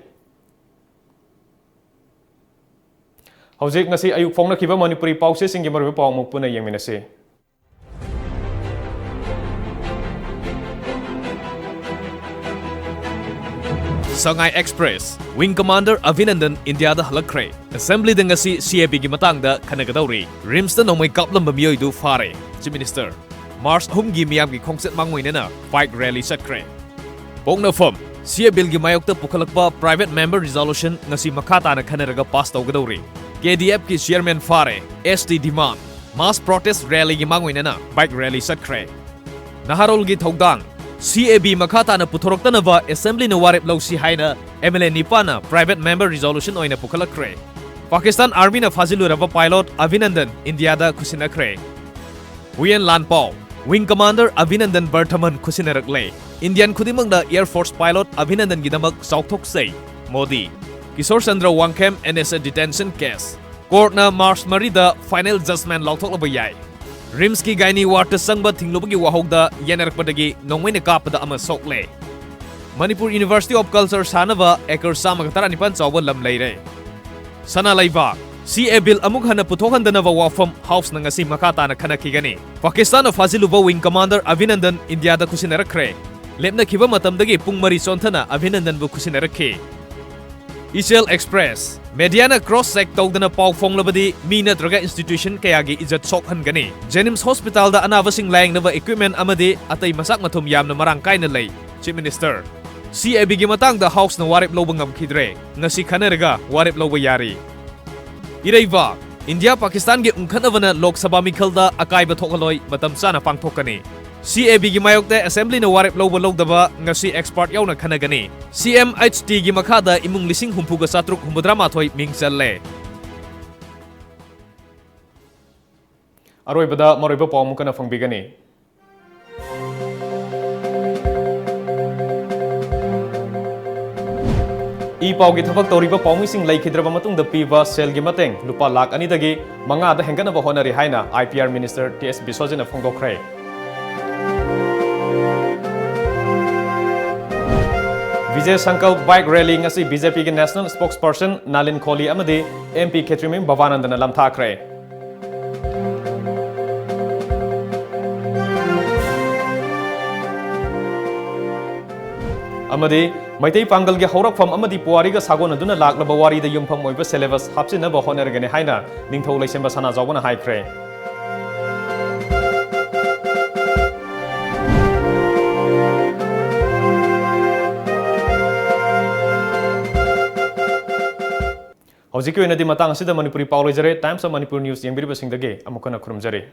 ꯍꯧꯖꯤꯛ ꯉꯁꯤ ꯑꯌꯨꯛ ꯐꯣꯡꯅꯈꯤꯕ ꯃꯅꯤꯄꯨꯔꯤ ꯄꯥꯎꯆꯦꯁꯤꯡꯒꯤ ꯃꯔꯨꯑꯣꯏꯕ ꯄꯥꯎ ꯑꯃꯨꯛ ꯄꯨꯟꯅ ꯌꯦꯡꯃꯤꯟꯅꯁꯤ꯫ Sangai Express, Wing Commander Abhinandan ꯏꯟꯗꯤꯌꯥꯗ ꯍꯜꯂꯛꯈ꯭ꯔꯦ꯫ ꯑꯦꯁꯦꯝꯕ꯭ꯂꯤꯗ ꯉꯁꯤ ꯁꯤ ꯑꯦ ꯕꯤꯒꯤ ꯃꯇꯥꯡꯗ ꯈꯟꯅꯒꯗꯧꯔꯤ꯫ ꯔꯤꯝꯁꯇ ꯅꯣꯡꯃꯩ ꯀꯥꯞꯂꯝꯕ ꯃꯤꯑꯣꯏꯗꯨ ꯐꯥꯔꯦ꯫ Chief minister. ꯃꯥꯔꯆ ꯑꯍꯨꯝꯒꯤ ꯃꯤꯌꯥꯝꯒꯤ ꯈꯣꯡꯆꯠ ꯃꯥꯡꯑꯣꯏꯅꯅ ꯕꯥꯏꯛ ꯔꯦꯂꯤ ꯆꯠꯈ꯭ꯔꯦ꯫ ꯄꯣꯛꯅꯐꯝ, ꯁꯤ ꯑꯦ ꯕꯤꯜꯒꯤ ꯃꯥꯌꯣꯛꯇ ꯄꯨꯈꯠꯂꯛꯄ ꯄ꯭ꯔꯥꯏꯚꯦꯠ ꯃꯦꯝꯕꯔ ꯔꯤꯖꯣꯂꯨꯁꯟ ꯉꯁꯤ ꯃꯈꯥ ꯇꯥꯅ ꯈꯟꯅꯔꯒ ꯄꯥꯁ ꯇꯧꯒꯗꯧꯔꯤ꯫ ꯀꯦ ꯗꯤ ꯑꯦꯐꯀꯤ ꯆꯤꯌꯔꯃꯦꯟ ꯐꯥꯔꯦ꯫ ꯑꯦꯁ ꯇꯤ ꯗꯤꯃꯥꯟ꯫ ꯃꯥꯁ ꯄ꯭ꯔꯣꯇꯦꯁ ꯔꯦꯂꯤꯒꯤ ꯃꯥꯡꯑꯣꯏꯅꯅ ꯕꯥꯏꯛ ꯔꯦꯂꯤ ꯆꯠꯈ꯭ꯔꯦ꯫ ꯅꯍꯥꯔꯣꯜꯒꯤ ꯊꯧꯗꯥꯡ꯫ ꯁꯤ ꯑꯦ ꯕꯤ ꯃꯈꯥ ꯇꯥꯅ ꯄꯨꯊꯣꯔꯛꯇꯅꯕ ꯑꯦꯁꯦꯝꯕ꯭ꯂꯤꯅ ꯋꯥꯔꯦꯞ ꯂꯧꯁꯤ ꯍꯥꯏꯅ ꯑꯦꯝ ꯑꯦꯜ ꯑꯦ ꯅꯤꯄꯥꯟꯅ ꯄ꯭ꯔꯥꯏꯚꯦꯠ ꯃꯦꯝꯕꯔ ꯔꯤꯖꯣꯂꯨꯁꯟ ꯑꯣꯏꯅ ꯄꯨꯈꯠꯂꯛꯈ꯭ꯔꯦ꯫ ꯄꯥꯀꯤꯁꯇꯥꯟ ꯑꯥꯔꯃꯤꯅ ꯐꯥꯖꯤꯜꯂꯨꯔꯕ ꯄꯥꯏꯂꯣꯠ ꯑꯕꯤꯅꯟꯗꯟ ꯏꯟꯗꯤꯌꯥꯗ ꯈꯨꯠꯁꯤꯟꯅꯈ꯭ꯔꯦ꯫ ꯍꯨꯌꯦꯟ ꯂꯥꯟꯄꯥꯎ꯫ ꯋꯤꯡ ꯀꯃꯥꯟꯗꯔ ꯑꯕꯤꯅꯟꯗꯟ ꯕꯔꯊꯃꯟ ꯈꯨꯠꯁꯤꯟꯅꯔꯛꯂꯦ꯫ ꯏꯟꯗꯤꯌꯟ ꯈꯨꯗꯤꯡꯃꯛꯅ ꯑꯦꯌꯔ ꯐꯣꯔꯁ ꯄꯥꯏꯂꯣꯠ ꯑꯕꯤꯅꯟꯗꯟꯒꯤꯗꯃꯛ ꯆꯥꯎꯊꯣꯛꯆꯩ꯫ Modi. Kishore Chandra Wangkhem N S A detention case. ꯀꯣꯔꯠꯅ ꯃꯥꯔꯆ ꯃꯔꯤꯗ ꯐꯥꯏꯅꯦꯜ ꯖꯖꯃꯦꯟ ꯂꯥꯎꯊꯣꯛꯂꯕ ꯌꯥꯏ꯫ ꯔꯤꯝꯁꯀꯤ ꯒꯥꯏꯅꯤ ꯋꯥꯔꯗꯇ ꯆꯪꯕ ꯊꯤꯡꯂꯨꯕꯒꯤ ꯋꯥꯍꯧꯗ ꯌꯦꯟꯅꯔꯛꯄꯗꯒꯤ ꯅꯣꯡꯃꯩꯅ ꯀꯥꯞꯄꯗ ꯑꯃ ꯁꯣꯛꯂꯦ꯫ ꯃꯅꯤꯄꯨꯔ ꯌꯨꯅꯤꯚꯔꯁꯤꯇꯤ ꯑꯣꯐ ꯀꯜꯆꯔ ꯁꯥꯅꯕ ꯑꯦꯀꯔ ꯆꯥꯝꯃꯒ ꯇꯔꯥꯅꯤꯄꯥꯟ ꯆꯥꯎꯕ ꯂꯝ ꯂꯩꯔꯦ꯫ ꯁꯅꯥ ꯂꯩꯕꯥꯛ꯫ ꯁꯤ ꯑꯦ ꯕꯤꯜ ꯑꯃꯨꯛ ꯍꯟꯅ ꯄꯨꯊꯣꯛꯍꯟꯗꯅꯕ ꯋꯥꯐꯝ ꯍꯥꯎꯁꯅ ꯉꯁꯤ ꯃꯈꯥ ꯇꯥꯅ ꯈꯟꯅꯈꯤꯒꯅꯤ꯫ ꯄꯥꯀꯤꯁꯇꯥꯟꯅ ꯐꯥꯖꯤꯜꯂꯨꯕ ꯋꯤꯡ ꯀꯃꯥꯟꯗꯔ ꯑꯚꯤꯅꯟꯗꯟ ꯏꯟꯗꯤꯌꯥꯗ ꯈꯨꯠꯁꯤꯟꯅꯔꯛꯈ꯭ꯔꯦ꯫ ꯂꯦꯞꯅꯈꯤꯕ ꯃꯇꯝꯗꯒꯤ ꯄꯨꯡ ꯃꯔꯤ ꯆꯣꯟꯊꯅ ꯑꯚꯤꯅꯟꯗꯟꯕꯨ ꯈꯨꯠꯁꯤꯟꯅꯔꯛꯈꯤ꯫ ꯏꯆꯦꯜ ꯑꯦꯛꯁꯄ꯭ꯔꯦꯁ꯫ ꯃꯦꯗꯤꯌꯥꯅ ꯀ꯭ꯔꯣꯁ ꯆꯦꯛ ꯇꯧꯗꯅ ꯄꯥꯎ ꯐꯣꯡꯂꯕꯗꯤ ꯃꯤ ꯅꯠꯇ꯭ꯔꯒ ꯏꯟꯁꯇꯤꯇ꯭ꯌꯨꯁꯟ ꯀꯌꯥꯒꯤ ꯏꯖꯠ ꯁꯣꯛꯍꯟꯒꯅꯤ꯫ ꯖꯦꯅꯤꯝꯁ ꯍꯣꯁꯄꯤꯇꯥꯜꯗ ꯑꯅꯥꯕꯁꯤꯡ ꯂꯥꯌꯦꯡꯅꯕ ꯏꯀ꯭ꯋꯤꯞꯃꯦꯟ ꯑꯃꯗꯤ ꯑꯇꯩ ꯃꯆꯥꯛ ꯃꯊꯨꯝ ꯌꯥꯝꯅ ꯃꯔꯥꯡ ꯀꯥꯏꯅ ꯂꯩ꯫ Chief minister. ꯁꯤ ꯑꯦ ꯕꯤꯒꯤ ꯃꯇꯥꯡꯗ ꯍꯥꯎꯁꯅ ꯋꯥꯔꯦꯞ ꯂꯧꯕ ꯉꯝꯈꯤꯗ꯭ꯔꯦ꯫ ꯉꯁꯤ ꯈꯟꯅꯔꯒ ꯋꯥꯔꯦꯞ ꯂꯧꯕ ꯌꯥꯔꯤ꯫ ꯏꯔꯩꯕꯥꯛ꯫ ꯏꯟꯗꯤꯌꯥ ꯄꯥꯀꯤꯁꯇꯥꯟꯒꯤ ꯎꯪꯈꯠꯅꯕꯅ ꯂꯣꯛ ꯁꯚꯥ ꯃꯤꯈꯜꯗ ꯑꯀꯥꯏꯕ ꯊꯣꯛꯍꯜꯂꯣꯏ, ꯃꯇꯝ ꯆꯥꯅ ꯄꯥꯡꯊꯣꯛꯀꯅꯤ꯫ ꯁꯤ ꯑꯦ ꯕꯤꯒꯤ ꯃꯥꯌꯣꯛꯇ ꯑꯦꯁꯦꯝꯕ꯭ꯂꯤꯅ ꯋꯥꯔꯦꯞ ꯂꯧꯕ ꯂꯧꯗꯕ ꯉꯁꯤ ꯑꯦꯛꯁꯄꯥꯔꯠ ꯌꯥꯎꯅ ꯈꯟꯅꯒꯅꯤ꯫ ꯁꯤ ꯑꯦꯝ ꯑꯩꯆ ꯇꯤꯒꯤ ꯃꯈꯥꯗ ꯏꯃꯨꯡ ꯂꯤꯁꯤꯡ ꯍꯨꯝꯐꯨꯒ ꯆꯥꯇ꯭ꯔꯨꯛ ꯍꯨꯝꯐꯨꯇꯔꯥ ꯃꯥꯊꯣꯏ ꯃꯤꯡ ꯆꯜꯂꯦ꯫ ꯑꯔꯣꯏꯕꯗ ꯃꯔꯨꯑꯣꯏꯕ ꯄꯥꯎ ꯑꯃꯨꯛ ꯍꯟꯅ ꯐꯪꯕꯤꯒꯅꯤ꯫ ꯏ ꯄꯥꯎꯒꯤ ꯊꯕꯛ ꯇꯧꯔꯤꯕ ꯄꯥꯎꯃꯤꯁꯤꯡ ꯂꯩꯈꯤꯗ꯭ꯔꯕ ꯃꯇꯨꯡꯗ ꯄꯤꯕ ꯁꯦꯜꯒꯤ ꯃꯇꯦꯡ ꯂꯨꯄꯥ ꯂꯥꯈ ꯑꯅꯤꯗꯒꯤ ꯃꯉꯥꯗ ꯍꯦꯟꯒꯠꯅꯕ ꯍꯣꯠꯅꯔꯤ ꯍꯥꯏꯅ I P R minister T S ꯕꯤꯁ꯭ꯋꯖꯤꯠꯅ ꯐꯣꯡꯗꯣꯛꯈ꯭ꯔꯦ꯫ ꯕꯤꯖꯦ ꯁꯪꯀꯜꯞ ꯕꯥꯏꯛ ꯔꯦꯂꯤ ꯉꯁꯤ ꯕꯤ ꯖꯦ ꯄꯤꯒꯤ ꯅꯦꯁꯅꯦꯜ ꯁ꯭ꯄꯣꯛꯁꯄꯔꯁꯟ ꯅꯥꯂꯤꯟ ꯈꯣꯂꯤ ꯑꯃꯗꯤ ꯑꯦꯝ ꯄꯤ ꯈꯦꯇ꯭ꯔꯤꯃꯌꯨꯝ ꯚꯕꯥꯅꯟꯗꯅ ꯂꯝꯊꯥꯈ꯭ꯔꯦ꯫ ꯑꯃꯗꯤ ꯃꯩꯇꯩ ꯄꯥꯡꯒꯜꯒꯤ ꯍꯧꯔꯛꯐꯝ ꯑꯃꯗꯤ ꯄꯨꯋꯥꯔꯤꯒ ꯁꯥꯒꯣꯟꯅꯗꯨꯅ ꯂꯥꯛꯂꯕ ꯋꯥꯔꯤꯗ ꯌꯨꯝꯐꯝ ꯑꯣꯏꯕ syllabus ꯍꯥꯞꯆꯤꯟꯅꯕ ꯍꯣꯠꯅꯔꯒꯅꯤ ꯍꯥꯏꯅ ꯅꯤꯡꯊꯧ ꯂꯩꯁꯦꯝꯕ ꯁꯅꯥꯖꯥꯎꯕꯅ ꯍꯥꯏꯈ꯭ꯔꯦ꯫ ꯍꯧꯖꯤꯛꯀꯤ ꯑꯣꯏꯅꯗꯤ ꯃꯇꯥꯡ ꯑꯁꯤꯗ ꯃꯅꯤꯄꯨꯔꯤ ꯄꯥꯎ ꯂꯣꯏꯖꯔꯦ꯫ Times of Manipur News ꯌꯦꯡꯕꯤꯔꯤꯕꯁꯤꯡꯗꯒꯤ ꯑꯃꯨꯛ ꯍꯟꯅ ꯈꯨꯔꯨꯝꯖꯔꯤ꯫